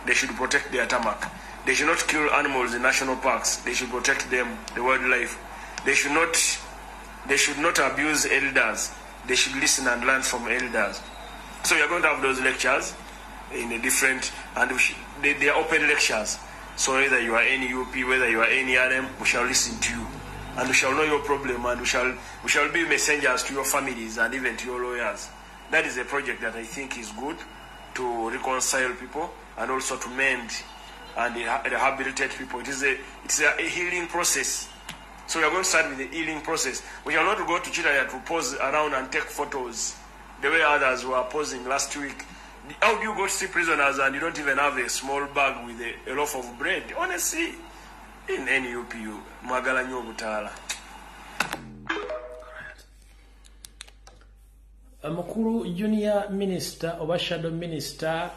They should protect their tarmac. They should not kill animals in national parks. They should protect them, the wildlife. They should not abuse elders. They should listen and learn from elders. So we are going to have those lectures in a different, and they are open lectures. So whether you are NUP, whether you are NRM, we shall listen to you, and we shall know your problem, and we shall be messengers to your families and even to your lawyers. That is a project that I think is good to reconcile people and also to mend and rehabilitate people. It's a healing process. So we are going to start with the healing process. We shall not go to Chitaya to pose around and take photos the way others were posing last week. How do you go to see prisoners and you don't even have a small bag with a loaf of bread? Honestly, in NUPU, mwagala nnyo obutaala. Mukulu junior minister oba shadow minister,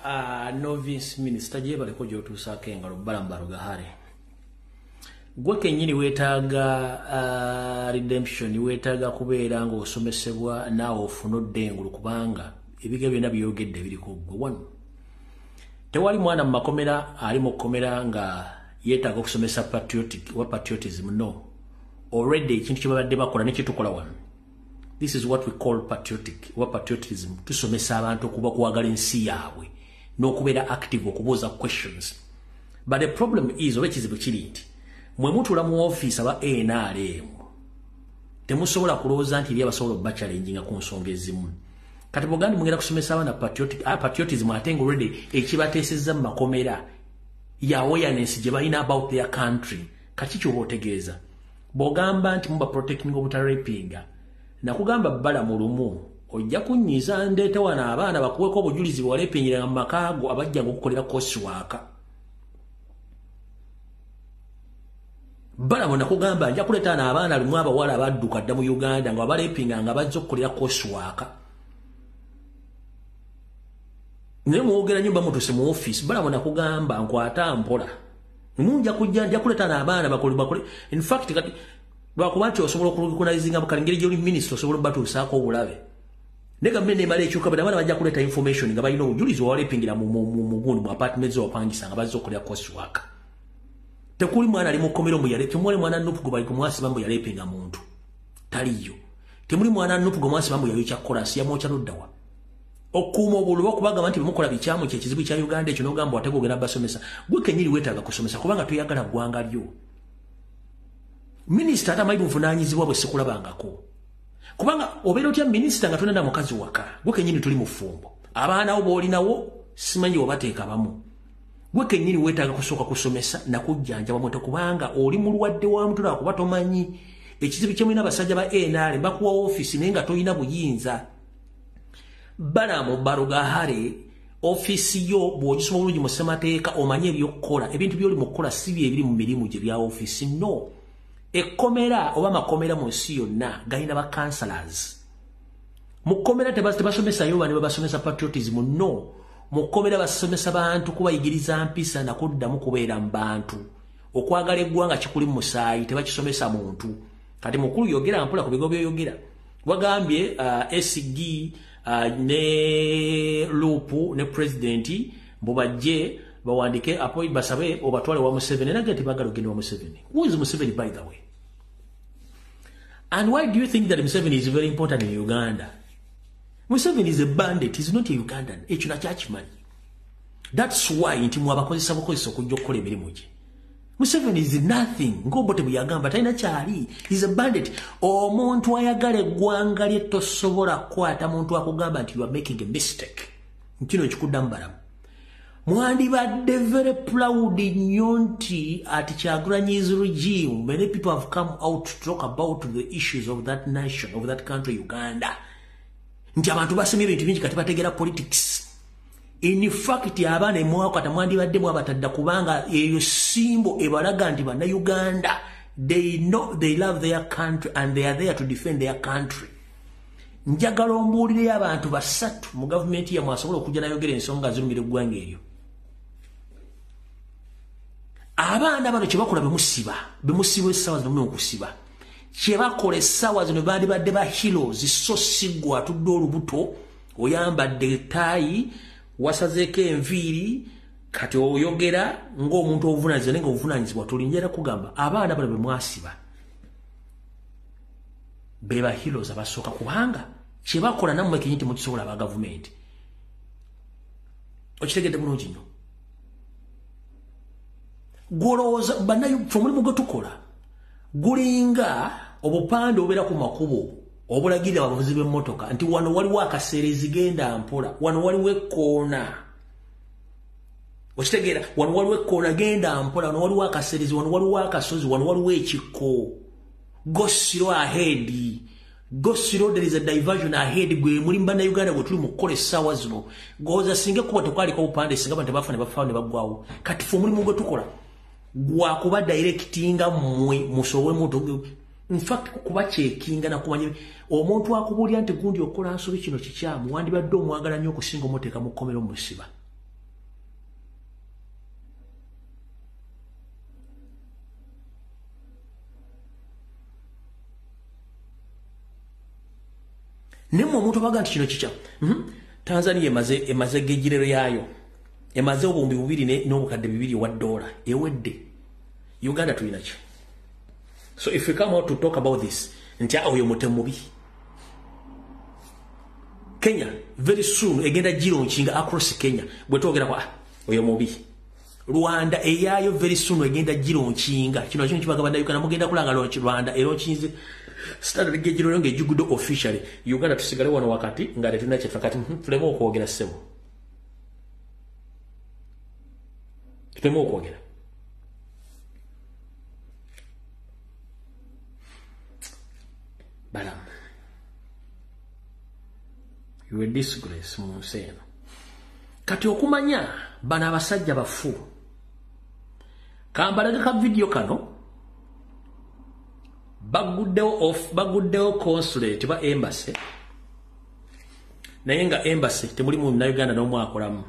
novice minister gyebaleko gy'otuusaako engalo Balaam Barugahare. Gwe kennyini weetaaga redemption, weetaaga kubeera ng'osomesebwa naawe ofune odde engulu kubanga ebiga byonna byogedde biriko ggwe. Wano tewali mwana mu makomera ali mu kkomera nga yeetaaga okusomesa patriotic wa patriotism. No, already ekintu kye babadde bakola ne kyetukola wano, this is what we call patriotic wa patriotism. Tusomesa abantu okuba kwagala ensi yaabwe n'okubeera active, okubuuza questions. But the problem is, oba ekizibu kiri nti mwe mutuula mu ofiisi aba NRM temusobola kulowooza nti eri abasobola obachallenginga ku nsonga ezimu. Kati bw'ogamba mugenda kusomesa abaana patriotism ate nga already ekibateesezza mu makomera ya awareness gye balina about their country, kati kyoba otegeeza bw'ogamba nti muba protecting obutarapinga. Nakugamba Balaam lumu ojja kunnyiza ndeete wano abaana bakuweko obujulizi bwe walepingiranga mu maka go abajjanga okukolera coursework. Balaam nakugamba nja kuleeta wano abaana lumu abawala abadduka dda mu Uganda nga balepinga nga bajja okukolera coursework. Naye mwogera nnyo bamutuse mu office. Balaam nakugamba nkwata mpola, munja kujja nja kuleeta wano abaana bakole. In fact kati lwakuba nti osobola okurecognizinga mu kale ngeri gy'oli minisita osobola obatuusaako obulabe. Naye gavumenti emala ekyuka, bano abaana bajja kuleeta information nga balina obujulizi walepingira mu gundi mu apartments wapangisa nga bazze okukolera coursework. Tekuli mwana ali mu kkomero mbu yale, temuli mwana NUP gwe bali kumwasiba mbu yalepinga muntu, taliyo. Temuli mwana NUP gwe mwasiba mbu yayokya kolansi, yamwokya luddawa. Okukuuma obululu okubagamba nti bemukola bikyamu kye kizibu kya Uganda ekyo, n'ogamba ate gwogenda basomesa. Gwe kennyini weetaaga kusomesa kubanga toyagala ggwanga lyo. Minisita atamanyi buvunaanyizibwa bwe sikulabangako. Kubanga obeera otya minisita nga tonenda mukazi waka, gwe kennyini tuli mufumbo, Abaana bo b'olinawo simanyi obateeka bamu. Gwe kennyini weetaaga kusooka kusomesa nakujjanjaba mwe, kubanga oli mulwadde wa mutula kuba tomanyi. Ekizibu kye mulina abasajja ba NRM, bakuwa ofiisi naye nga tolina buyinza. Balamu Barugahare, ofiisi yo bw'ogisoma bulungi mu ssemateeka omanye ebyokukola. Ebintu by'oli mu kukola si bye ebiri mu mirimu gye bya ofiisi, no. Ekkomera oba amakomera mu nsi yonna galina ba councillors. Mu kkomera tebasomesayo bano babasomesa patriotism, no. Mu kkomera basomesa bantu kubayigiriza mpisa na kuddamu kubeera mu bantu. Okwagala eggwanga kikuli mu musaayi, tebakisomesa muntu. Kati mukulu yogera mpola ku bigo by'oyogera. Wagambye SG ne Lupu ne president mbubajje bawandike appoint basabe obatwale wa Museveni, naga tebagala ogenda wa Museveni. Who is Museveni, by the way? And why do you think that Museveni is very important in Uganda? Museveni is a bandit, he's not a Ugandan. Ekyo nakyakimanyi. That's why nti mwabakozesa bukozesa okujja okukola emirimu gye. Museveni is nothing. Ng'Obote bwe yagamba talina kyali. He's a bandit. Omuntu ayagala eggwanga lye tosobola kukwata muntu akugamba nti you are making a mistake. Kino nkikuddamu Balamu. Mwandibadde very proud nnyo nti at Kyagulanyi's regime many people have come out to talk about the issues of that nation, of that country, Uganda. Nti abantu basomye ebintu bingi kati bategeera politics. In fact, abaana emwakwata mwandibadde mwabatadda kubanga eyo simbo ebalaga nti bannayuganda they know they love their country and they are there to defend their country. Njagala ombuulireyo abantu basatu mu gavumenti yammwe asobola okujja nayogera ensonga zirumira eggwanga eryo. Abaana bano kye bakola bemusiba, bemusiba essaawa zino mulina okusiba. Kye bakola essaawa zino bandibadde ba heroes, so si ggwe atudde olubuto, oyambadde ettaayi, wasazeeko enviiri, kati oyogera ng'omuntu obuvunaanyizibwa naye ng'obuvunaanyizibwa toli. Njagala kugamba abaana bano be mwasiba be ba heroes abasooka, kubanga kye bakola nammwe kennyini temukisobola aba gavumenti. Okitegedde bulungi nnyo. Gw'olowooza bannayuganda omulimu gwe tukola gulinga obupande obubeera ku makubo obulagirira abavuzi b'emmotoka nti wano waliwo akaseerezi genda mpola, wano waliwo ekkoona. Okitegeera, wano waliwo ekkoona genda mpola, wano waliwo akaseerezi, wano waliwo akasozi, wano waliwo ekikko. Go slow ahead. Go slow, there is a diversion ahead. Gwe mulimu bannayuganda gwe tuli mu kukola essaawa zino. Goza singa ekkubo tekwaliko obupande singa abantu tebafa ne bafa ne baggwawo. Kati ffe omulimu gwe tukola gwakuba directinga mmwe musobole muntu. In fact, kuba checkinga na kumanya omuntu akubuulira nti gundi okola nsobi kino kikyamu, wandibadde omwagala nnyo okusinga omuteeka mu kkomera omusiba. Naye omuntu abaga nti kino kikyamu. Tanzania emaze gejirero yaayo emaze 2000 wa dola ewedde. Uganda tulina ki? So if we come out to talk about this, nti oyo mutemu mubi. Kenya very soon egenda gilaunchinga across Kenya. Bwe twogera kwa oyo mubi. Rwanda eyayo very soon egenda gilaunchinga. Kino kino kibaga bannayuganda mugenda kulanga launch Rwanda elaunchinze standard gejirero ng'ejjugudde officially. Uganda tusigale wano wakati nga tetulina kye kati tuleme okwogera ssebo. Tuleme okwogera. Balamu, you are disgrace mu nsi eno. Kati okumanya bano abasajja bafu. Kambalage ka video kano baguddewo consulate ba embassy, naye nga embassy temuli mu Uganda n'omu akolamu.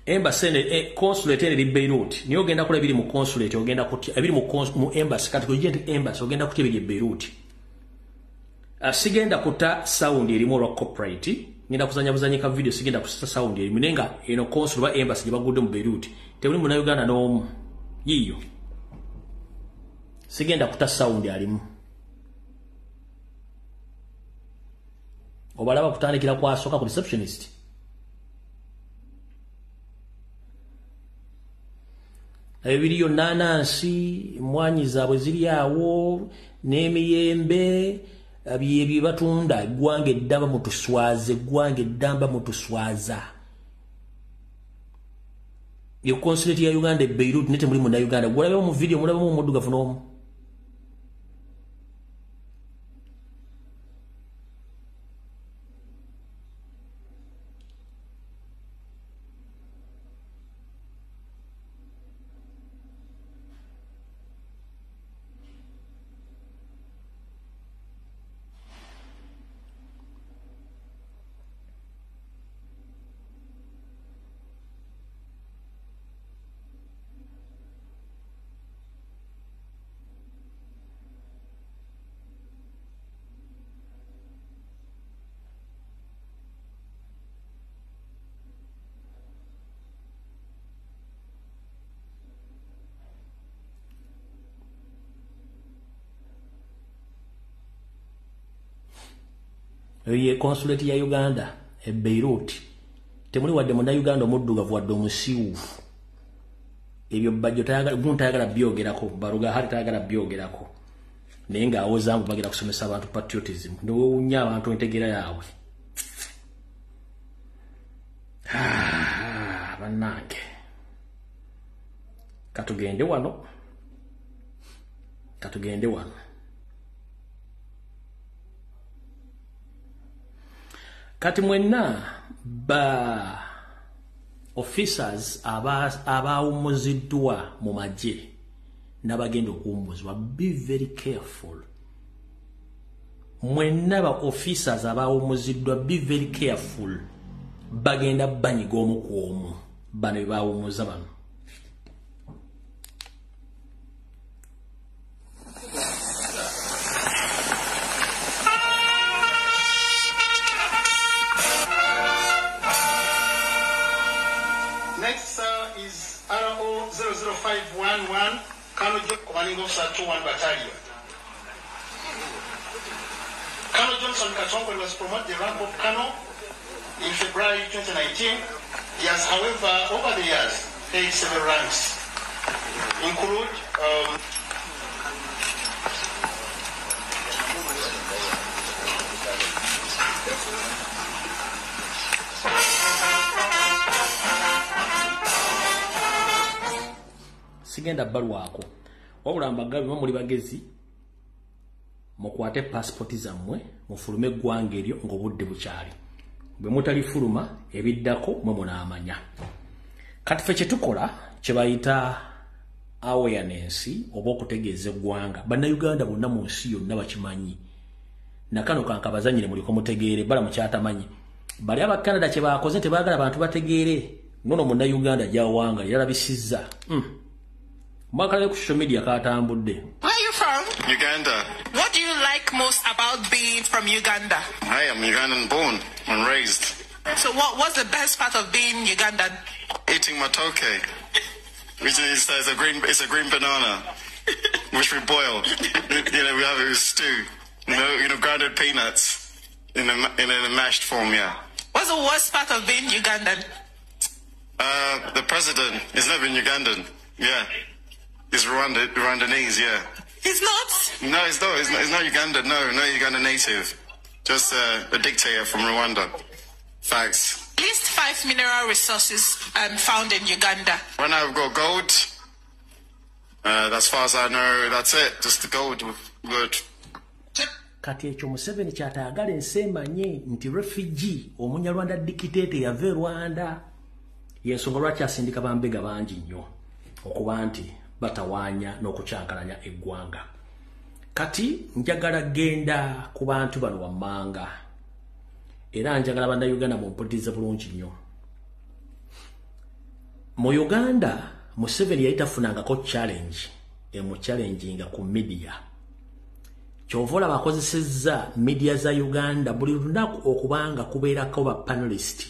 Embassy ne consulate eri Beirut. Niyo ogenda kula ebiri mu consulate, ogenda kutya ebiri mu embassy. Kati kujje nti embassy ogenda kutya ebiri e Beirut. Sigenda kuta sound erimu olwa copyright. Ngenda kuzanya buzanyi ka video, sigenda kusa sound erimu nenga eno consulate ba embassy gye bagudde mu Beirut. Temuli mu Uganda n'omu. Yiyo. Sigenda kuta sound alimu. Obalaba kutandikira kwasooka ku receptionist. Ebiriyo nanansi, emwanyi zaabwe ziri awo, n'emiyembe, bye batunda. Eggwanga eddamba mutuswaze, eggwanga eddamba mutuswaza. Yo consulate ya Uganda e Beirut nete mulimu na Uganda. Gwalabe mu video mulabamu omuddugavu n'omu. Ye consulate ya Uganda e Beirut temuli wadde munna Uganda omuddugavu wadde omusiwufu. Ebyo bajjo tayagala gunta tayagala byogerako, baruga hali tayagala byogerako, naye ng'awoza mbu bagenda kusomesa abantu patriotism. Ndowoonya abantu entegeera yaabwe. Bannange, katugende wano, katugende wano. Kati mwenna ba officers abawummuziddwa mu magye n'abagenda okuwummuzibwa, be very careful. Mwenna ba officers abawummuziddwa, be very careful. Bagenda banyiga omu ku omu bano be bawummuza bano. Next, sir, is RO 00511, Colonel Commanding Officer 21 Battalion. Colonel Johnson Katongole was promoted the rank of Colonel in February 2019. He has, however, over the years, held several ranks, include Sigenda balwako wabula mbagabi muli bagezi, mukwate passport zammwe mufulume eggwanga eryo ng'obudde bukyali. Bwe mutalifuluma ebiddako mwe munaamanya. Kati ffe kye tukola kye bayita awareness oba okutegeeza eggwanga. Bannayuganda bonna mu nsi yonna bakimanyi. Nakano kankabazanyire muliko mutegeere, bala mukyatamanyi. Bali aba Canada kye bakoze tebaagala bantu bategeere. Nono munnayuganda gy'awanga yalabisizza. Mwakale ku social media katambudde. Where are you from? Uganda. What do you like most about being from Uganda? I am Ugandan born and raised. So what was the best part of being Ugandan? Eating matoke, which is a green banana, which we boil. You know, we have it with stew. You know, grounded peanuts in a mashed form. Yeah. What's the worst part of being Ugandan? The president is not even Ugandan. Yeah. He's Rwandanese, yeah. He's not? No, he's not. He's not Ugandan. No, not Uganda native. Just a dictator from Rwanda. Facts. At least 5 mineral resources found in Uganda. Right now we've got gold. As far as I know, that's it. Just the gold. Good. Kati ekyo Museveni kyatayagala ensi emanye nti refugee omunyarwanda dictator yava e Rwanda. Yensonga lwaki asindika bambega bangi nnyo okuba nti batawaanya n'okukyankalanya eggwanga. Kati njagala genda ku bantu bano wammanga, era njagala bannayuganda mumpulirize bulungi nnyo. Mu Uganda Museveni yali tafunangako challenge emuchallenginga ku media. Kyova olaba akozesezza media za Uganda buli lunaku okubanga kubeerako ba panelist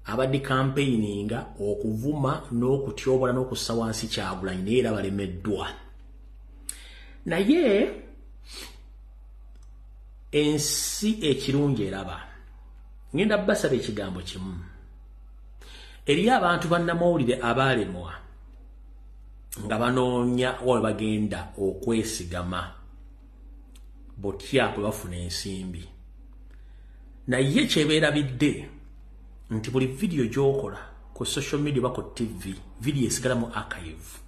abadde campaigninga okuvuma n'okutyobola n'okussa wansi Kyagulanyi, naye era balemeddwa. Naye ensi ekirungi eraba. Ngenda basaba ekigambo kimu. Eriyo abantu bannamawulire abaalemwa nga banoonya wawe bagenda okwesigama botya bwe bafuna ensimbi. Naye kyebeerabidde nti buli vidiyo gy'okola ku social media oba ku TV, vidiyo esigala mu archive,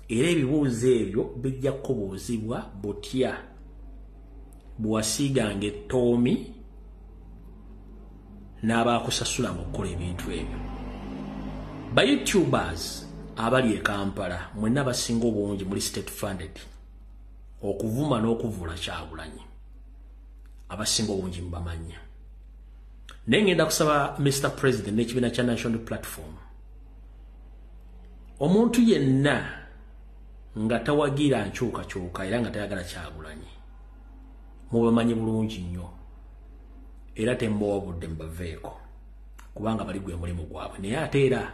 era ebibuuzo ebyo bijja kubuuzibwa butya bwewasiiganga ettoomi n'abaakusasula mu okukola ebintu ebyo. Ba YouTubers abali e Kampala mwenna abasinga obungi muli state funded okuvuma n'okuvula Kyagulanyi, abasinga obungi mubamanya. Naye ngenda kusaba Mr. President n'ekibiina kya National Platform, omuntu yenna nga tawagira nkyukakyuka era nga tayagala Kyagulanyi mubamanyi bulungi nnyo, era tembowa budde mubaveeko kubanga bali gwe mulimu gwabwe. Naye ate era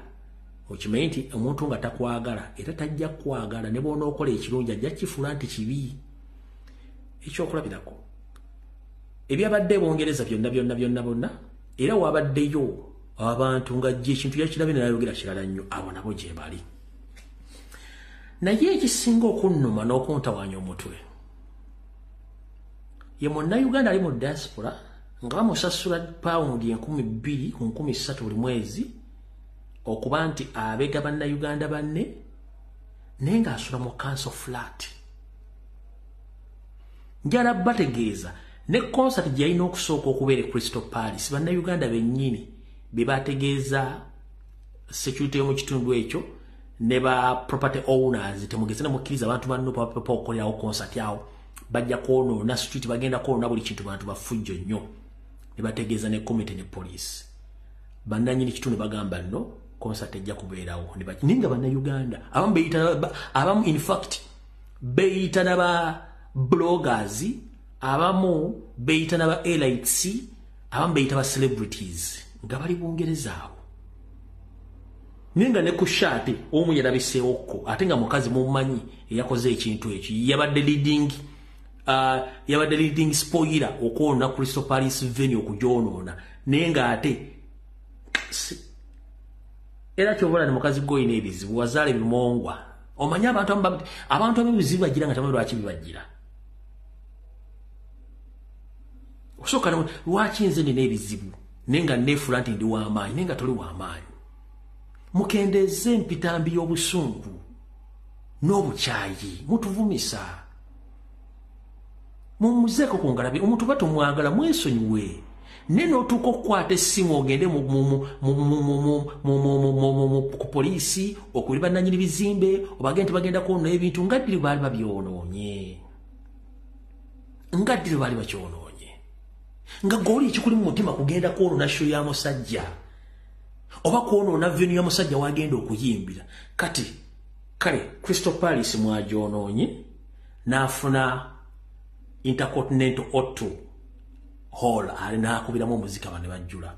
okimanyi nti omuntu nga takwagala era tajja kukwagala, ne bw'onookola ekirungi ajja kifuula nti kibi. Ekyokulabirako ebyabadde Bungereza byonna byonna byonna bonna, era wabaddeyo abantu nga jje ekintu yakirabye nayogera kirala nnyo, abo nabo gye bali. Naye ekisinga okunnuma n'okuntawaanya omutwe ye munnayuganda ali mu diaspora nga bamusasula pawundi 2000 ku 3000 buli mwezi okuba nti abega bannayuganda banne, naye ng'asula mu council flat. Njala bategeeza ne concert gye yalina okusooka okubeera e Crystal Palace, bannayuganda bennyini be bategeeza security y'omu kitundu ekyo ne ba property owners, temugeze ne mukkiriza abantu banno papa okukolerawo concert awo, bajja kwonoona street, bagenda kwonoona buli kintu, bantu bafujjo nnyo. Ne bategeeza ne committee ne police, bannannyini kitundu bagamba nno concert ejja kubeerawo. Naye nga bannayuganda abamu beeyita, abamu in fact beeyita n'aba bloggers, abamu beeyita n'aba elites, abamu beeyita ba celebrities nga bali Bungereza awo. Naye nga ne ku shaati omu yalabiseewokko, ate nga mukazi mumumanyi eyakoze ekintu ekyo, yabadde leading spoiler okwonoona Crystal Palace venue okugyonoona. Naye nga ate era kyobola ne mukazi gw'olina ebizibu, wazaala ebimongwa. Omanyi abantu abebizibu bagira nga tamanyi lwaki bibagira. Osooka lwaki nze nina ebizibu naye nga neefuula nti ndi w'amaanyi, naye nga toli w'amaanyi. Mukendeeze empitambi y'obusungu n'obukyayi, mutuvumisa. Mumuzeeko ku ngalabi, omuntu batomwagala mwesonyiwe. Naye n'otuuka okukwata essimu ogende ku poliisi okuli bannannyini bizimbe obagende nti bagenda kwonoona ebintu, nga ddiri baali babyonoonye, nga ddiri baali bakyonoonye, nga gw'oli ekikuli mu mutima kugenda kwonoona show ya musajja oba kwonoona venue ya musajja wagenda okuyimbira. Kati kale Crystal Palace mwagyonoonye n'afuna Intercontinental O2 Hall ali n'akubiramu omuzika bane bajjula,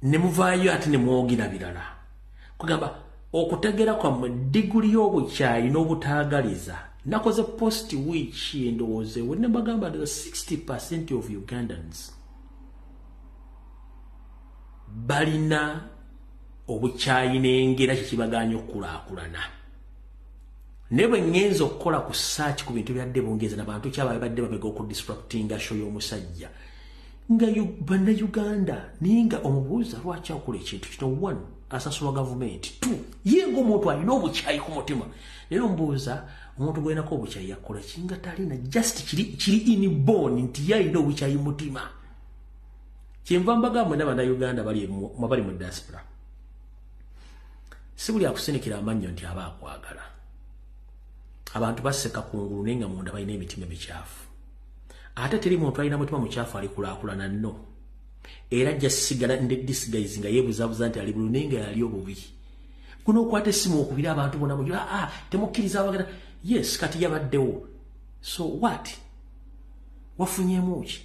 ne muvaayo ate ne mwogera birala. Kugamba okutegeera kwammwe diguli y'obukyayi n'obutaagaliza. Nakoze post wiiki endowooza ewe ne mbagamba nti 60% of Ugandans balina obukyayi n'engera kikibagaanya okukulaakulana. Naye bwe ŋŋenza okukola ku search ku bintu byadde Bungereza n'abantu kyabadde badde babega okudisruptinga show y'omusajja nga bannayuganda, naye nga omubuuza lwaki akola ekintu kino, one, asasulwa gavumenti, two, ye ng'omuntu alina obukyayi ku mutima. Naye omubuuza omuntu gw'alinako obukyayi yakola ki nga talina, just kiri inborn nti ye alina obukyayi mu mutima. Kyenva mbagamba mwenna bannayuganda bali mu diaspora, si buli akusinikira amannyo nti aba akwagala. Abantu baseka kungulu naye nga munda balina emitima emikyafu. Ate teri muntu alina mutima mukyafu alikulaakulana nno, era ajja sigala ne disguise nga yeebuzaabuza nti ali bulu naye nga yali obubi. Guno okwata essimu okubira abantu bonna mugira temukkiriza abagala. Yes, kati yabaddewo, so what, wafunyeemu ki?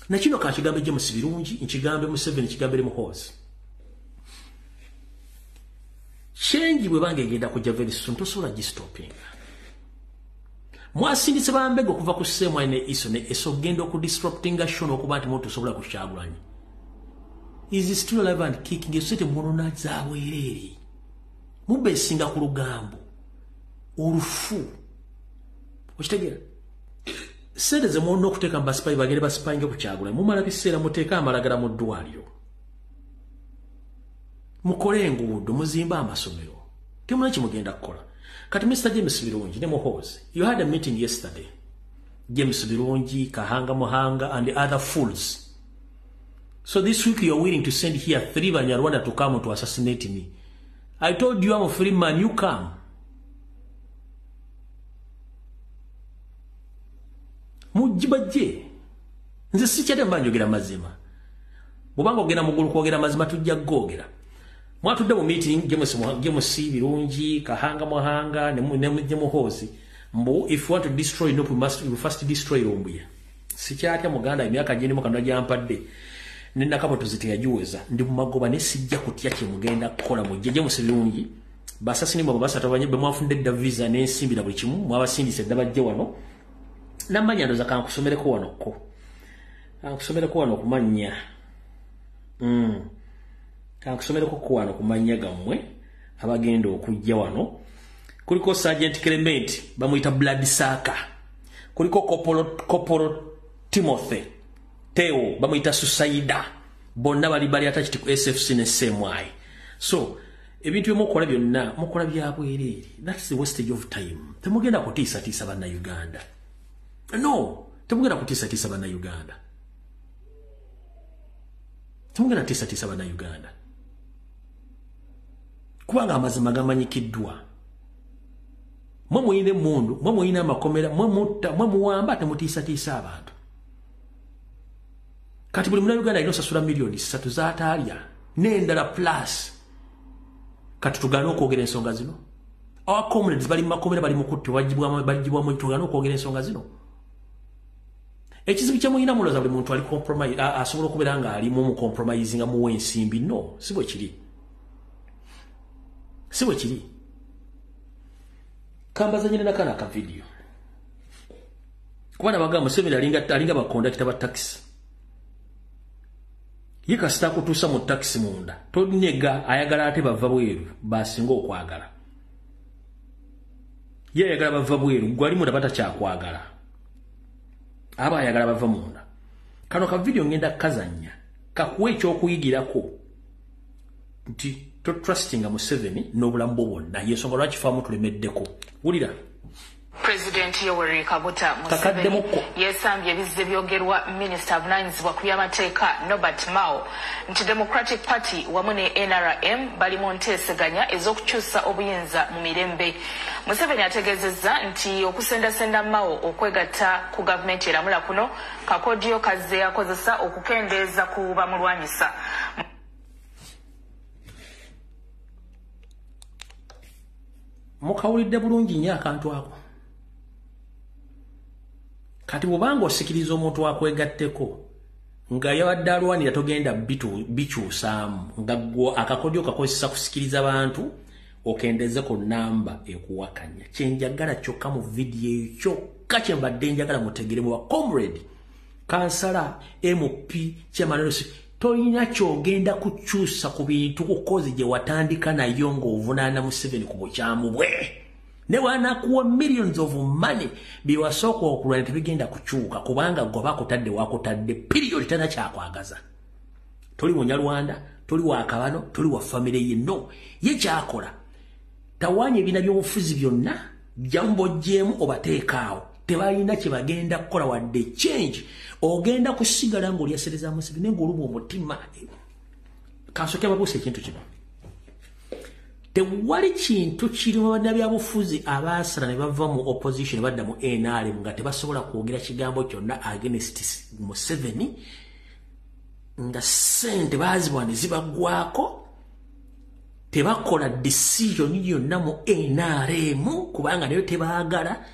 Nakino kankigambe James Birungi, nkigambe Museveni, nkigambe Muhoozi. Change bwe bange egenda kujja very soon, tosobola gistopinga. Mwasindise bambega okuva ku same ne iso ne eso genda okudisruptinga show n'okuba nti muntu osobola ku Kyagulanyi. Is still alive and kicking. Esente mwonona zabwereere. Mubesinga ku lugambo. Olufu. Okitegeera? Sente ze mwonona okuteeka mu basipayi bagende basipayinge ku Kyagulanyi. Mumala biseera muteeke amalagala mu ddwaliro. Mukole enguudo, muzimbe amasomero. Temulina kimugenda kukola. Kati Mr. James Birungi ne Muhoozi, you had a meeting yesterday. James Birungi, Kahanga Muhanga and the other fools. So this week you are willing to send here 3 Banyarwanda to come to assassinate me. I told you I'm a free man, you come. Mujibajje. Nze sikyadde mba njogera mazima. Bw'obanga ogenda mu ggulu kwogera mazima tujja googera. Mwatudde mu meeting James Birungi, Kahanga Muhanga ne Muhoozi. Mbu if you want to destroy Nup, we first destroy Lumbuye. Sikyatya muganda emyaka gye ndimu Katonda gyampadde. Ne nakabotozi teyagiweza. Ndi mu magoba ne sijja kutya kye mugenda kukola mujje. James Birungi basasini mwe basatu abanye be mwafunde dda visa n'ensimbi na buli kimu mwabasindise dda bajje wano. Namanya ndoza kankusomereko wano ko. Kankusomereko wano kumanya. Kankusomereko ko wano kumanya gammwe abagenda okujja wano. Kuliko Sergeant Clement bamuyita Blood Saka. Kuliko Kopolo Timothy Teo bamuyita Susaida. Bonna bali attached ku SFC ne SMI. So ebintu byemukola byonna mukola bya bwereere. That's the wastage of time. Temugenda kutiisatiisa bannayuganda. No, temugenda kutiisatiisa bannayuganda. Temugenda kutiisatiisa bannayuganda. Kubanga amazima gamanyikiddwa. Mwe muyina emmundu, mwe muyina amakomera, mwe mutta, mwe muwamba, temutiisatiisa abantu. Kati buli munnayuganda alina osasula miliyoni 3 z'ataalya n'endala plus. Kati tugaane okwogera ensonga zino. Our comrades bali mu makomera bali mu kuttibwa, baggyibwamu, tugaane okwogera ensonga zino. Ekizibu kye muyina mulowooza buli muntu ali compromise, asobola okubeera nga alimu mu compromising nga muwa ensimbi. No, si bwe kiri. Si bwe kiri. Kambazanyire nakano aka video. Kuba nabagamba Museveni alinga bakondakita ba taxi. Ye kasita kutuusa mu taxi munda. Tonyega ayagala ate bava bweru basinga okwagala. Ye ayagala bava bweru, gwe ali munda batakyakwagala. Aba ayagala bava munda. Kano ka video ngenda kazannya kakuwa ekyokuyigirako nti to trustinga Museveni n'obulamu bwo bwonna. Yensonga lwaki faamu tulemeddeko. Wulira. President Yoweri Kaguta Museveni yesambye ebizze byogerwa minisita avunaanyizibwa ku by'amateeka Norbert Mao nti Democratic Party wamu ne NRM bali mu nteeseganya ez'okukyusa obuyinza mu mirembe. Museveni ategeezezza nti okusendasenda Mao okwegatta ku gavumenti eramula kuno kakodyo kazze akozesa okukendeeza ku bamulwanyisa. Mukawulidde bulungi nnyo akantu ako. Kati bw'obanga osikiriza omuntu akwegatteko nga yabadde alwanira togenda bikyusaamu, nga ggwe akakodyo kakozesa kusikiriza bantu okendeze ku namba ekuwakanya. Kye njagala kyokka mu vidiyo eyo kyokka kye mbadde njagala mutegere mu ba comrade, kansala, MP, chairman, tolina ky'ogenda kukyusa ku bintu kukozi gye watandika nayo ng'ovunaana Museveni ku bukyamu bwe. Ne wanakuwa millions of money biwasooka okulwana tebigenda kukyuka kubanga gwe bakutadde wakutadde period tana kyakwagaza. Toli munyarwanda, toli wa kabano, toli wa family ye. No, ye kyakola tawanya ebina by'obufuzi byonna jambo jemu obateekaawo. Tebalina kye bagenda kukola wadde change. Ogenda kusigala ng'olya ssente za Museveni ng'oluma omutima. Kansooke babuuse ekintu kino. Tewali kintu kirimu bannabyabufuzi abaasala ne bava mu opposition badda mu NRM nga tebasobola kwogera kigambo kyonna against Museveni, nga ssente baazibwa ne zibaggwako, tebakola decision yonna mu NRM kubanga nayo tebaagala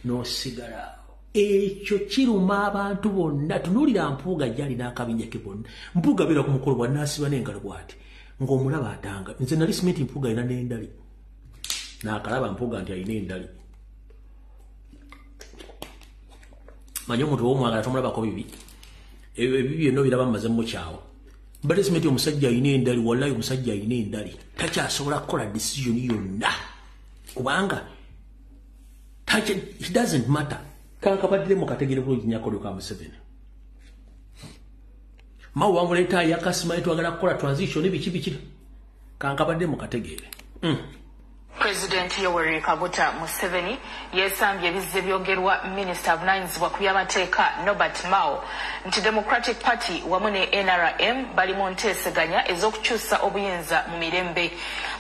n'osigala. Ekyo kiruma abantu bonna. Tunuulira Mpuuga gy'ali n'akabinja ke bonna. Mpuuga abeera ku mukolo bw'anaasiba n'engalo bw'ati ng'omulaba atanga. Nze nali simenti Mpuuga alina n'endali. Naakalaba Mpuuga nti alina endali. Manyi omuntu w'omwagala tomulabako bibi. Ebibi byonna obiraba mumaze mukyawa. Mbadde simanyi omusajja alina endali, wallahi omusajja alina endali. Takyasobola kukola decision yonna. Kubanga it doesn't matter. Kankabaddire mukategere bulungi nnyo ka Museveni. Mao wamuleeta yakasimanyi twagala kukola transition biki biki. Kankabadde mukategeere. President Yoweri Kaguta Museveni yesambye ebizze byogerwa minisita avunaanyizibwa ku by'amateeka Norbert Mao nti Democratic Party wamu ne NRM bali mu nteeseganya ez'okukyusa obuyinza mu mirembe.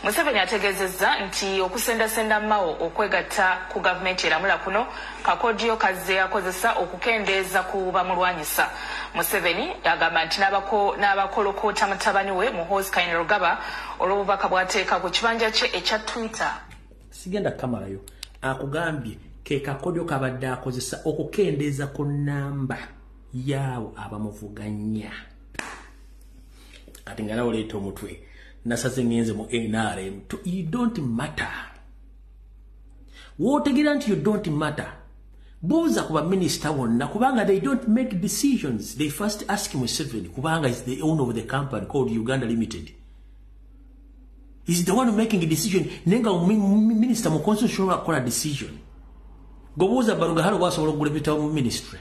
Museveni ategeezezza nti okusendasenda Mao okwegatta ku gavumenti eramula kuno kakodyo kazze akozesa okukendeeza ku bamulwanyisa. Museveni agamba nti n'abakolokoota mutabani we Muhoozi Kainerugaba olw'obubaka bw'ateeka ku kibanja kye ekya Twitter. Sigenda kamalayo akugambye ke kakodyo kabadde akozesa okukendeeza ku nnamba yaabo abamuvuganya. Kati nga nawe oleeta omutwe nasaze ngenze mu NRM. You don't matter. Wootegeera nti you don't matter. Buuza ku baminisita bonna kubanga they don't make decisions. They first ask Museveni kubanga is the owner of the company called Uganda Limited. He's the one making a decision. Nenga minister mu constitution akola decision. Gobuuza Barugahara bwasobola okugula ebitabo mu ministry.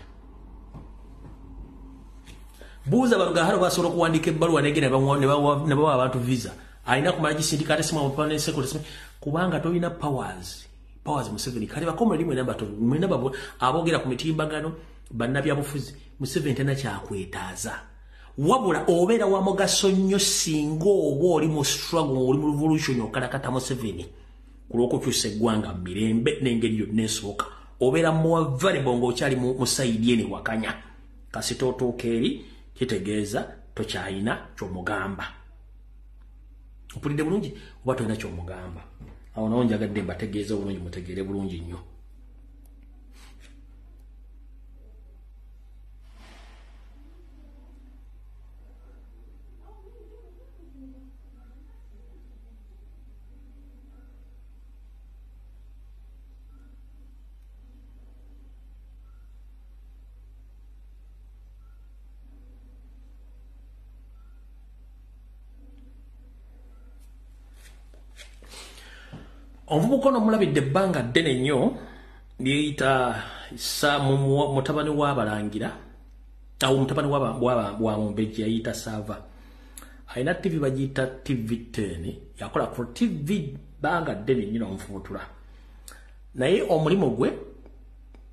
Buuza Barugahara bwasobola okuwandiika ebbaluwa negenda ne bawa abantu visa. Alina kumala gisindika ate simu permanent secretary kubanga tolina powers. Powers Museveni kale bakoma limwe namba to mwena babo abogera ku mitimbagano bannabyabufuzi Museveni tena kyakwetaaza. Wabula obeera wa mugaso nnyo singa oba oli mu struggle oli mu revolution okalakata Museveni ku lw'okukyusa eggwanga mu mirembe n'engeri yonna esooka. Obeera more valuable ng'okyali mu sayidi eno ewakanya. Kasita otuuka eri kitegeeza tokyalina ky'omugamba. Mpulidde bulungi oba tolina ky'omugamba. Awo nawo njagadde mbategeeze obulungi mutegeere bulungi nnyo. Omuvubuka ono mulabidde ebbanga ddene nnyo lyeyita mutabani w'abalangira awo mutabani wa Mumbejja yayita Saava. Alina TV bagiyita TV 10 yakola ku TV bbanga ddene nnyo n'omufubutula. Naye omulimu gwe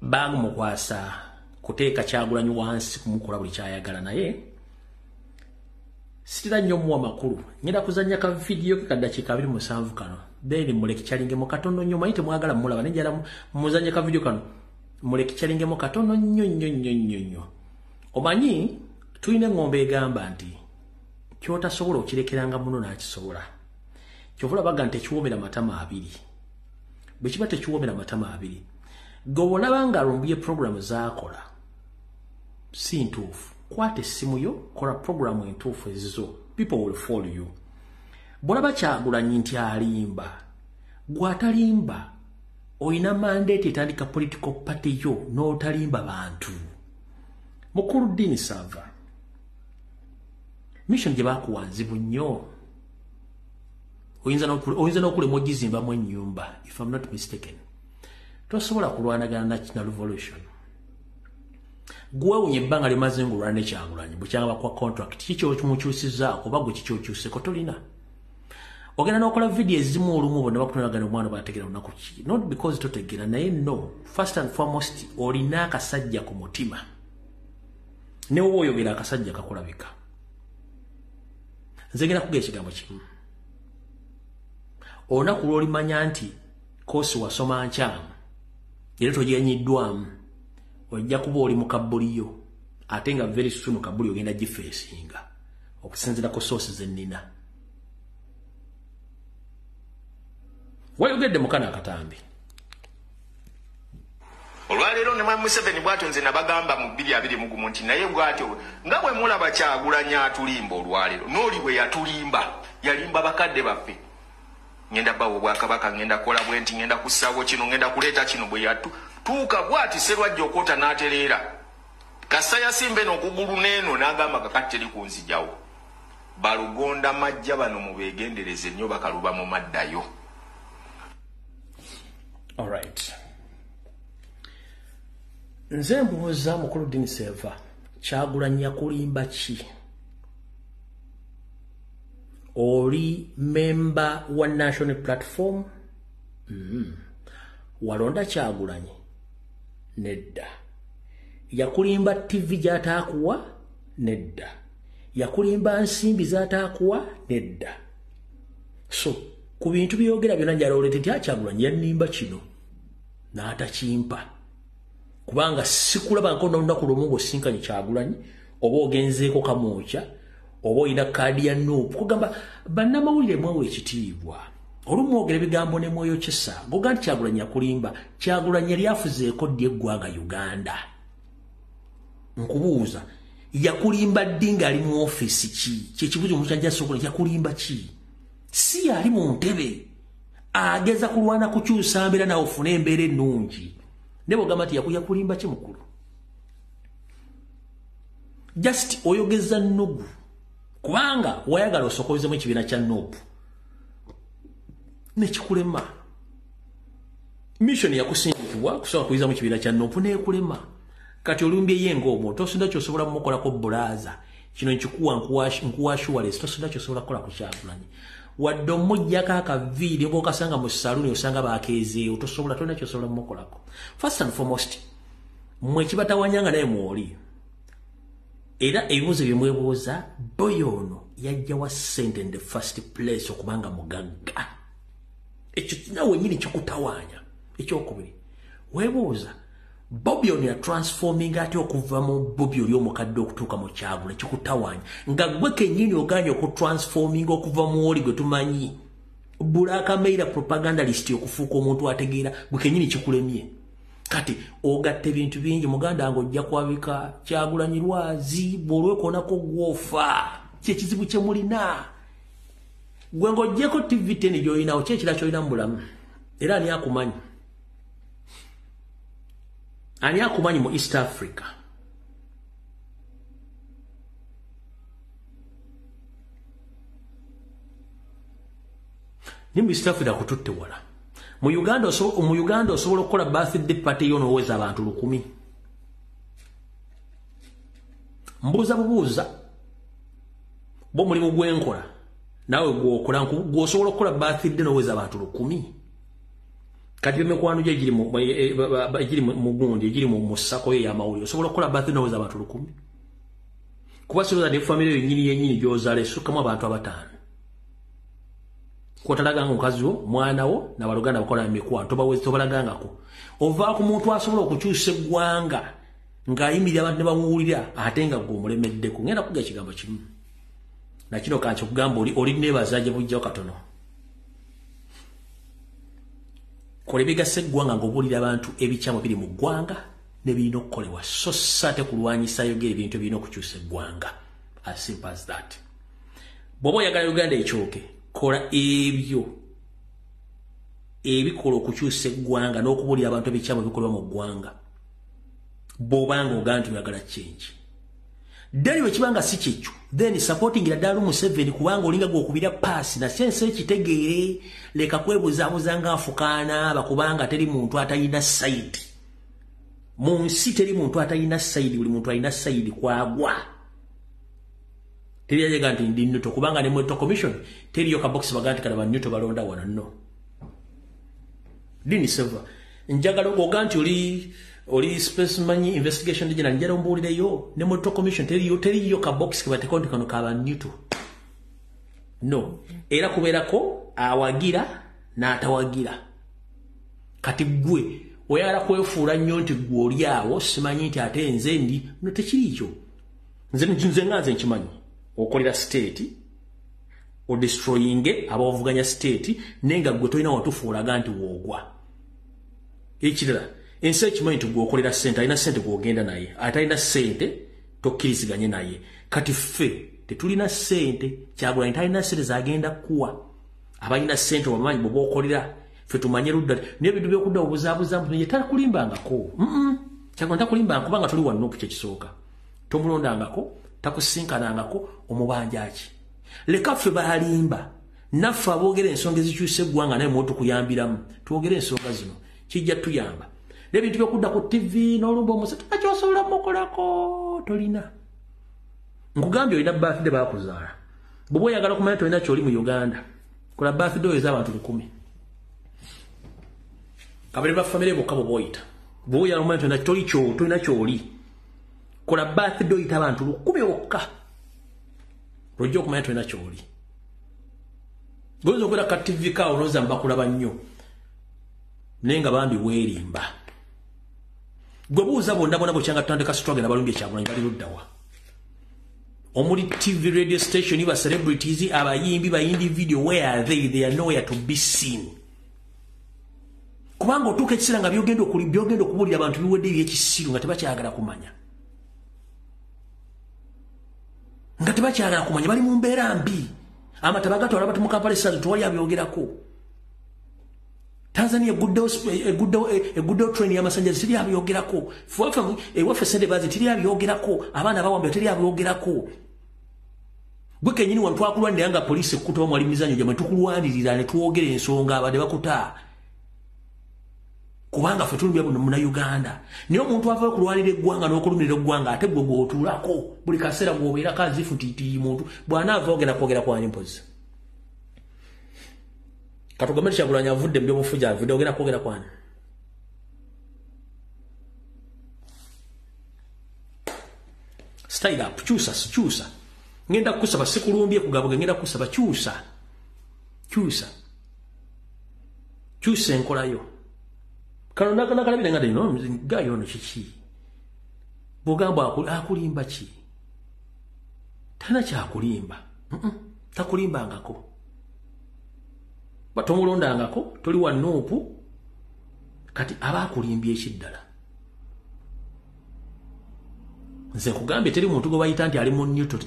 baagumukwasa kuteeka Kyagulanyi wansi kumukola buli kyayagala naye sitira nnyo muwa makulu. Ngenda kuzannya ka vidiyo ke kaddakiika 27 kano. Then mulekichalingemu katono nnyo manyi temwagala mulaba naye njagala muzannye ka vidiyo kano mulekichalingemu katono nnyo nnyo nnyo nnyo nnyo. Omanyi tulina eng'ombe egamba nti ky'otasobola okirekeranga muno n'akisobola. Kyova olaba nti tekiwoomera matama abiri. Bwe kiba tekiwoomera matama abiri, gwe olaba nga Lumbuye puroguramu z'akola si ntuufu. Kwata essimu yo, kola puroguramu entuufu ezizo. People will follow you. Bw'olaba Kyagulanyi nti alimba, gw'atalimba olina mandate etandika political party yo n'otalimba bantu. Mukulu Dini Saava, mission gye baakuwa nzibu nnyo. Oyinza n'okulema ogizimbamu ennyumba, if I'm not mistaken. Tosobola kulwanagana na revolution. Gwewunya ebbanga limaze ng'olwana ne Kyagulanyi bukyanga bakuwa contract kiki okimukyusizzaako oba gwe kiki okyuseko tolina. Ogenda n'okola vidiyo ezimu olumu bonna bakutunulagana omwana bategeera lunaku ki. Not because totegeera naye no. First and foremost olina akasajja ku mutima. Ne woba oyogera akasajja kakulabika. Nze ngenda kuga ekigambo kimu. Olunaku lw'olimanya nti koosi wasoma nkyamu era togiyanyiddwamu ojja kuba oli mu kabbuli yo ate nga very soon kabbuli ogenda gifeesinga okusinziira ku source ze nnina. Wayogedde mukana akatambi. Olwaleero ne Mwami Museveni bw'atyo nze nabagamba mu 2021 nti naye bw'atyo nga bwe mulaba Kyagulanyi atulimba olwaleero n'oli bwe yatulimba yalimba bakadde baffe. Ngenda bawo bwakabaka, ngenda kola bwe nti, ngenda kussawo kino, ngenda kuleeta kino bwe yatuuka bw'ati Serwajja okwota n'atereera. Kassa yasimba eno okugulu n'eno n'agamba kakati teri kunzigyawo. Balugonda majja bano mubeegendereze nnyo bakaluba mu maddayo. All right. Nze mbuuza mukulu Dean Seva, Kyagulanyi yakulimba ki? Oli member wa National Platform? Walonda Kyagulanyi? Nedda. Yakulimba TV gy'ataakuwa? Nedda. Yakulimba nsimbi z'ataakuwa? Nedda. So, ku bintu byogera byonna njala olete nti Kyagulanyi yannimba kino n'atakimpa. Kubanga sikulaba nko n'olunaku lumu ng'osinkanye Kyagulanyi oba ogenzeeko Kamwokya oba olina kaadi ya NUP. Kugamba bannamawulire mwewe ekitiibwa. Olumu mwogera ebigambo ne mweyokyesa. Goga nti Kyagulanyi yakulimba. Kyagulanyi yali afuzeeko ddi eggwanga Uganda? Nkubuuza, yakulimba ddi ng'ali mu ofiisi ki? Kyekibuuzo omukyanja sokola, yakulimba ki? Si yali mu ntebe ageza kulwana kukyusa mbeera nawe ofune embeera ennungi. Ne bw'ogamba nti yakulimba ki mukulu? Just oyogeza nnugu. Kubanga wayagala osokozemu ekibiina kya NUP nekikulema. Mission yakusindikibwa kusobola kuyizamu ekibiina kya NUP nekulema. Kati olumbye ye ng'omuntu tosinda ky'osobola mumukolako bbulaaza. Kino nkikuwa nkuwa assurance, tosinda ky'osobola kukola ku Kyagulanyi. Wadde omuggyako akaviiri oba okasanga mu saluuni osanga baakeezeewo, tosobola, tolina ky'osobola mumukolako. First and foremost, mmwe ekibatawanyanga naye mwoli. Era ebibuuzo bye mwebuuza, boy ono yajja wa ssente in the first place okubanga mugagga? Ekyo nawe nnyini kikutawaanya. Ekyokubiri, weebuuza Bobi ono yatransforminga atya okuva mu Bobi oli omukadde okutuuka mu Kyagulanyi? Kikutawaanya nga gwe kennyini ogaanye okutransforminga okuva mu oli gwe tumanyi Black Mail propagandalist okufuuka omuntu ategeera, gwe kennyini kikulemye. Kati ogatta ebintu bingi, muganda wange ojja kwabika Kyagulanyi lwazi bw'olwekoonako gwofa. Kyekizibu kye mulina. Gwe ng'oggyeko TV 10 gy'olinawo, ki ekirala ky'olina mu bulamu? Era ani akumanyi? Ani akumanyi mu East Africa? Ni mu East Africa kututte wala. Mu Uganda osobola okukola birthday party yo n'oweza abantu 1000. Mbuuza bubuuza, bo mulimu gwenkola naawe gwokola, gw'osobola okukola birthday n'oweza abantu 1000. Kati emikwano gye egiri mu gundi, egiri mu ssako ye ey'amawulire, osobola okukola birthday n'oweza abantu 1000. Kuba sirowooza ne famire yo yennyini yennyini gy'ozaala esukkamu abantu 5. Kwotalaganga mukazi wo, mwana wo, n'abaluganda bakola emikwano, tobalagangako. Ova ku muntu asobola okukyusa eggwanga ng'ayimirira abantu ne bamuwulira ate nga ggwe omulemeddeko. Ngenda kuga ekigambo kimu. Na kino kankikugamba oli neebaza gye bujjawo katono. Kola ebigasa eggwanga ng'obuulira abantu ebikyamu biri mu ggwanga n'ebirina okukolebwa. So si ate kulwanyisa yogera ebintu ebirina okukyusa eggwanga. As simple as that. Bw'oba oyagala Uganda ekyoke, kola ebyo ebikola okukyusa eggwanga n'okubuulira abantu ebikyamu ebikolebwa mu ggwanga. Bw'obanga ogamba nti oyagala change. Then bwe kibanga si kyekyo, then supportingira ddala Museveni kubanga olinga gw'okubira paasi na sense ekitegeere, leka kwebuzaabuza ng'afukaana bakubanga teri muntu atalina side. Mu nsi teri muntu atalina side, buli muntu alina side kwagwa. Teri yajega nti ndi neutral kubanga ne mu Electoral Commission teriyo kabokisi baga nti kano ba neutral balonda wano, no. Dean Seva, njagala oga nti oli specimen investigation general, njagala ombuulireyo ne mu Electoral Commission teriyo kabokisi ke bateekawo nti kano ka ba neutral. No. Era kubeerako awagira n'atawagira. Kati ggwe oyagala kwefuula nnyo nti ggwe oli awo simanyi nti ate nze ndi no, tekiri kyo. Nze nga nze nkimanyi. Okolera state, odestroyinge abavuganya state, naye nga ggwe tolina watuufu olaga nti woogwa. Ekirala, ensi ekimanyi nti ggwe okolera ssente, alina ssente gw'ogenda naye, ate alina ssente tokkiriziganye naye. Kati ffe tetulina ssente, Kyagulanyi talina ssente z'agenda kuwa. Abalina ssente obamanyi bwe bookolera, ffe tumanye ludda. Naye ebintu by'okudda obuzaabuza mbu ye takulimbangako. Kyagulanyi takulimbanga kubanga toli wa NUP kyekisooka. Tomulondangako, takusinkanangako, omubanja ki? Leka ffe balimba naffe aboogera ensonga ezikyusa eggwanga naye mwotukuyambiramu twogere ensonga zino kijja tuyamba. N'ebintu byokudda ku TV n'olumba omusatu takyosobola mukolako tolina. Nkugambye olina birthday bakuzaala. Bw'oba oyagala okumanya tolina ky'oli mu Uganda, kola birthday oyo ez'abantu 1000. Kabere ba family bokka bw'oba oyita. Bw'oba oyagala okumanya tolina ky'oli, kola birthday oyita abantu 1000 bokka. Lw'ojja okumanya tolina ky'oli. Goyinza okubeera ka TV kaawo olowooza mbakulaba nnyo, naye nga bambi weerimba. Gwe buuza bonna bonna bwekyanga tutandika struggle n'abalumbye Kyagulanyi bali ludda wa? Omuli TV, radio station, ba celebrities, abayimbi, ba individual, where are they? They are nowhere to be seen. Kubanga otuuka ekiseera nga byogenda okubuulira abantu biwedde ebyekisiru nga tebakyagala kumanya. Nga tebakyagala kumanya, bali mu mbeera mbi. Amataba gatwala abantu mu Kampala essaazi tewali abyogerako. Tanzania eguddewo train y'amasannyalaze teri abyogerako. Ewaffe ssente bazi teri abyogerako. Abaana bawambye teri abyogerako. Gwe kennyini wano twakulwanirira nga poliisi ekkuta oba mwali mizannyo gyammwe, tukulwanirira ne twogera ensonga abadde bakuta. Kubanga ffe tulumbya buno Munnayuganda. Naye omuntu avaayo okulwanira eggwanga n'okulumirira eggwanga ate gwe gw'otuulako buli kaseera gw'obeerako azifu nti muntu bw'anaava ogenda kwogera kwani mpozi. Katugambe nti Kyagulanyi avudde mu byobufuzi avudde ogenda kwogera kwani. Style up, kyusa, kyusa. Ngenda kukusaba sikulumbye kugabuge, ngenda kukusaba kyusa. Kyusa. Kyusa enkolayo. Kano nakalabira nga dino gayo ono kiki. Bw'ogamba akulimba ki? Talina kyakulimba. Takulimbangako. Batomulondangako, toli wa nuupu, kati aba akulimbye ekiddala. Nze nkugambye teri muntu gwe bayita nti ali mu Newton,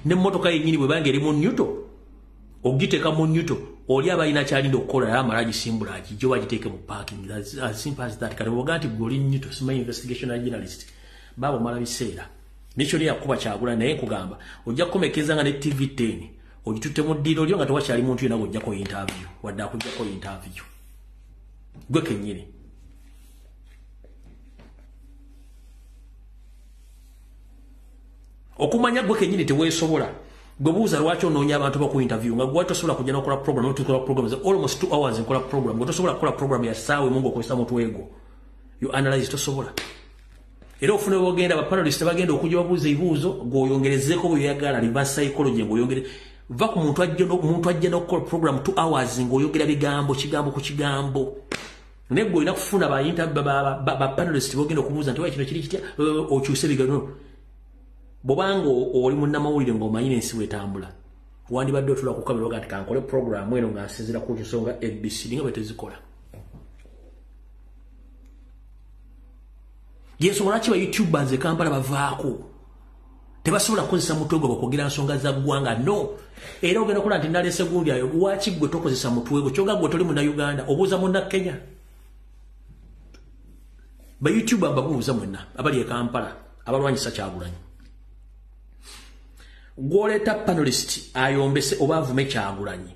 n'emmotoka yennyini bwe banga eri mu Newton, ogiteeka mu Newton, oli aba alina ky'alinda okukola naye amala agisimbula agijje oba agiteeke mu parking. As simple as that. Kati bw'ogamba nti gwe oli Newton, simanyi investigation journalist, baaba omala biseera. Nekyo oli yakuba Kyagulanyi, naye nkugamba ojja kukomekeza nga ne TV 10 ogitutte mu ddiiro lyo nga tewakyali muntu yenna gw'ojjako interview, wadde akuggyako interview. Gwe kennyini. Okumanya gwe kennyini teweesobola. Gwe buuza lwaki onoonya abantu baku interview nga gwe tosobola kujja n'okola program, n'otukola program almost 2 hours nkola program, gwe tosobola kukola program ya ssaawa emu ng'okozesa mutwe gwo. You analyze, tosobola. Era ofuna bw'ogenda ba panelist bagenda okujja babuuza ebibuuzo gw'oyongerezeeko bw'oyagala reverse psychology ng'oyongere va ku muntu ajja n'okukola program 2 hours ng'oyogera bigambo kigambo ku kigambo. Naye gwe olina kufuna ba panelist b'ogenda okubuuza nti kino kiri kitya, okyuse ebigambo. Bw'obanga oli munnamawulire ng'omanyi n'ensi bw'etambula, wandibadde otuula ku kamera oga nti kankole program eno nga nsinziira ku nsonga ABC nga bwe tezikola. Yensonga lwaki ba YouTubers e Kampala bavaako? Tebasobola kukozesa mutwe gwo okwogera nsonga za ggwanga, no. Era ogenda okulaba nti naleese gundi ayo, lwaki gwe tokozesa mutwe gwo? Ky'ogamba gwe toli Munnayuganda, obuuza Munnakenya. Ba YouTuber mbabuuza mwenna abali e Kampala abalwanyisa Kyagulanyi. Gw'oleeta panelist ayombese oba avume Kyagulanyi.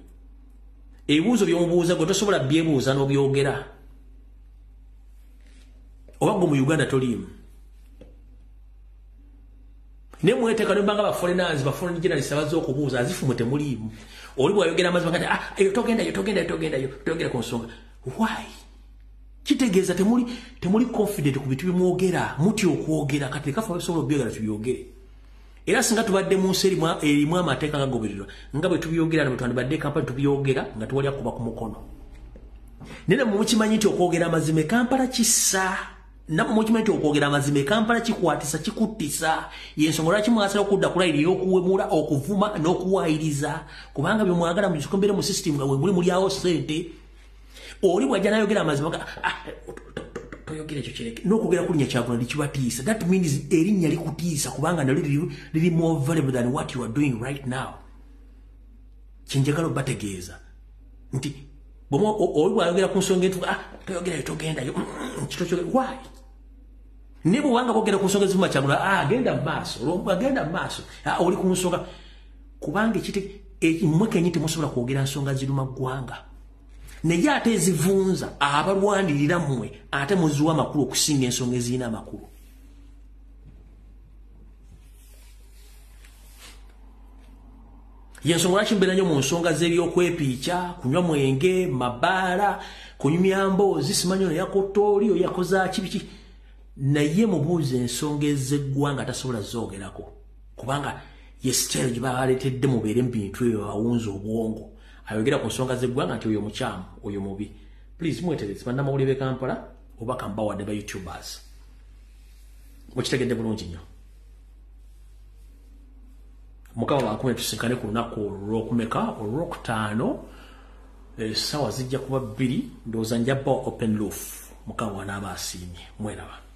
Ebibuuzo by'omubuuza gwe tosobola byebuuza n'obyogera. Oba gwe mu Uganda toliimu. Naye mweteeka ne mbanga ba foreigners, ba foreign journalists abazze okubuuza azifu mwe temuliimu. Oli bw'ayogera amazima gati, ah, eyo togendayo, togendayo, togendayo, toyogera ku nsonga. Why? Kitegeeza temuli confident ku bintu bye mwogera, mutya okwogera. Kati leka ffe abasobola okubyogera tubyogere. Era singa tubadde mu nsi erimu amateeka gagobererwa nga bwe tubyogera ne bwe twandibadde e Kampala tubyogera nga tewali akuba ku mukono. Naye nammwe mukimanyi nti okwogera amazima e Kampala kissa. Nammwe mukimanyi nti okwogera amazima e Kampala kikwatisa, kikuttisa. Y'ensonga lwaki mwasala okudda ku layini ey'okuwemula, okuvuma n'okuwaayiriza, kubanga bye mwagala mugisukumbire mu system nga bwe muli mulyawo ssente. Oli bw'ajja n'ayogera amazima ga toyogera ekyo kireke. N'okwogera ku linnya Kyagulanyi kibatiisa. That means erinnya likutiisa kubanga nalyo liri more valuable than what you are doing right now. Kye njagala obategeeza nti oli bw'ayogera ku nsonga entuufu, ah, toyogerayo, togendayo, why? Naye bw'obanga bwogera ku nsonga ezivuma Kyagulanyi, ah, genda mu maaso, agenda mu maaso, ah, oli ku nsonga. Kubanga mmwe kennyini temusobola kwogera nsonga ziruma ggwanga. Naye ate ezivunza abalwanirira mmwe ate muziwa amakulu okusinga ensonga ezirina amakulu. Yensonga lwaki mbeera nnyo mu nsonga z'ebyokwepiica, kunywa mwenge, mabaala, kunyumya mboozi, simanyi ono yakotta oli, oyo yakoze ki biki. Naye mubuuze ensonga ez'eggwanga tasobola zoogerako. Kubanga ye sitayiro gye babaleetedde mubeere mu bintu ebyo bawunza obwongo. Ayogera ku nsonga z'eggwanga nti oyo mukyamu, oyo mubi. Please mwetereze bannamawulire b'e Kampala oba kambawadde ba YouTubers. Mukitegedde bulungi nnyo. Mukama bakume tusinkane ku lunaku olw'okumeka olwokutaano essaawa zijja kuba 2 ndowooza nja bba open roof. Mukama wanaaba asiimye. Mweraba.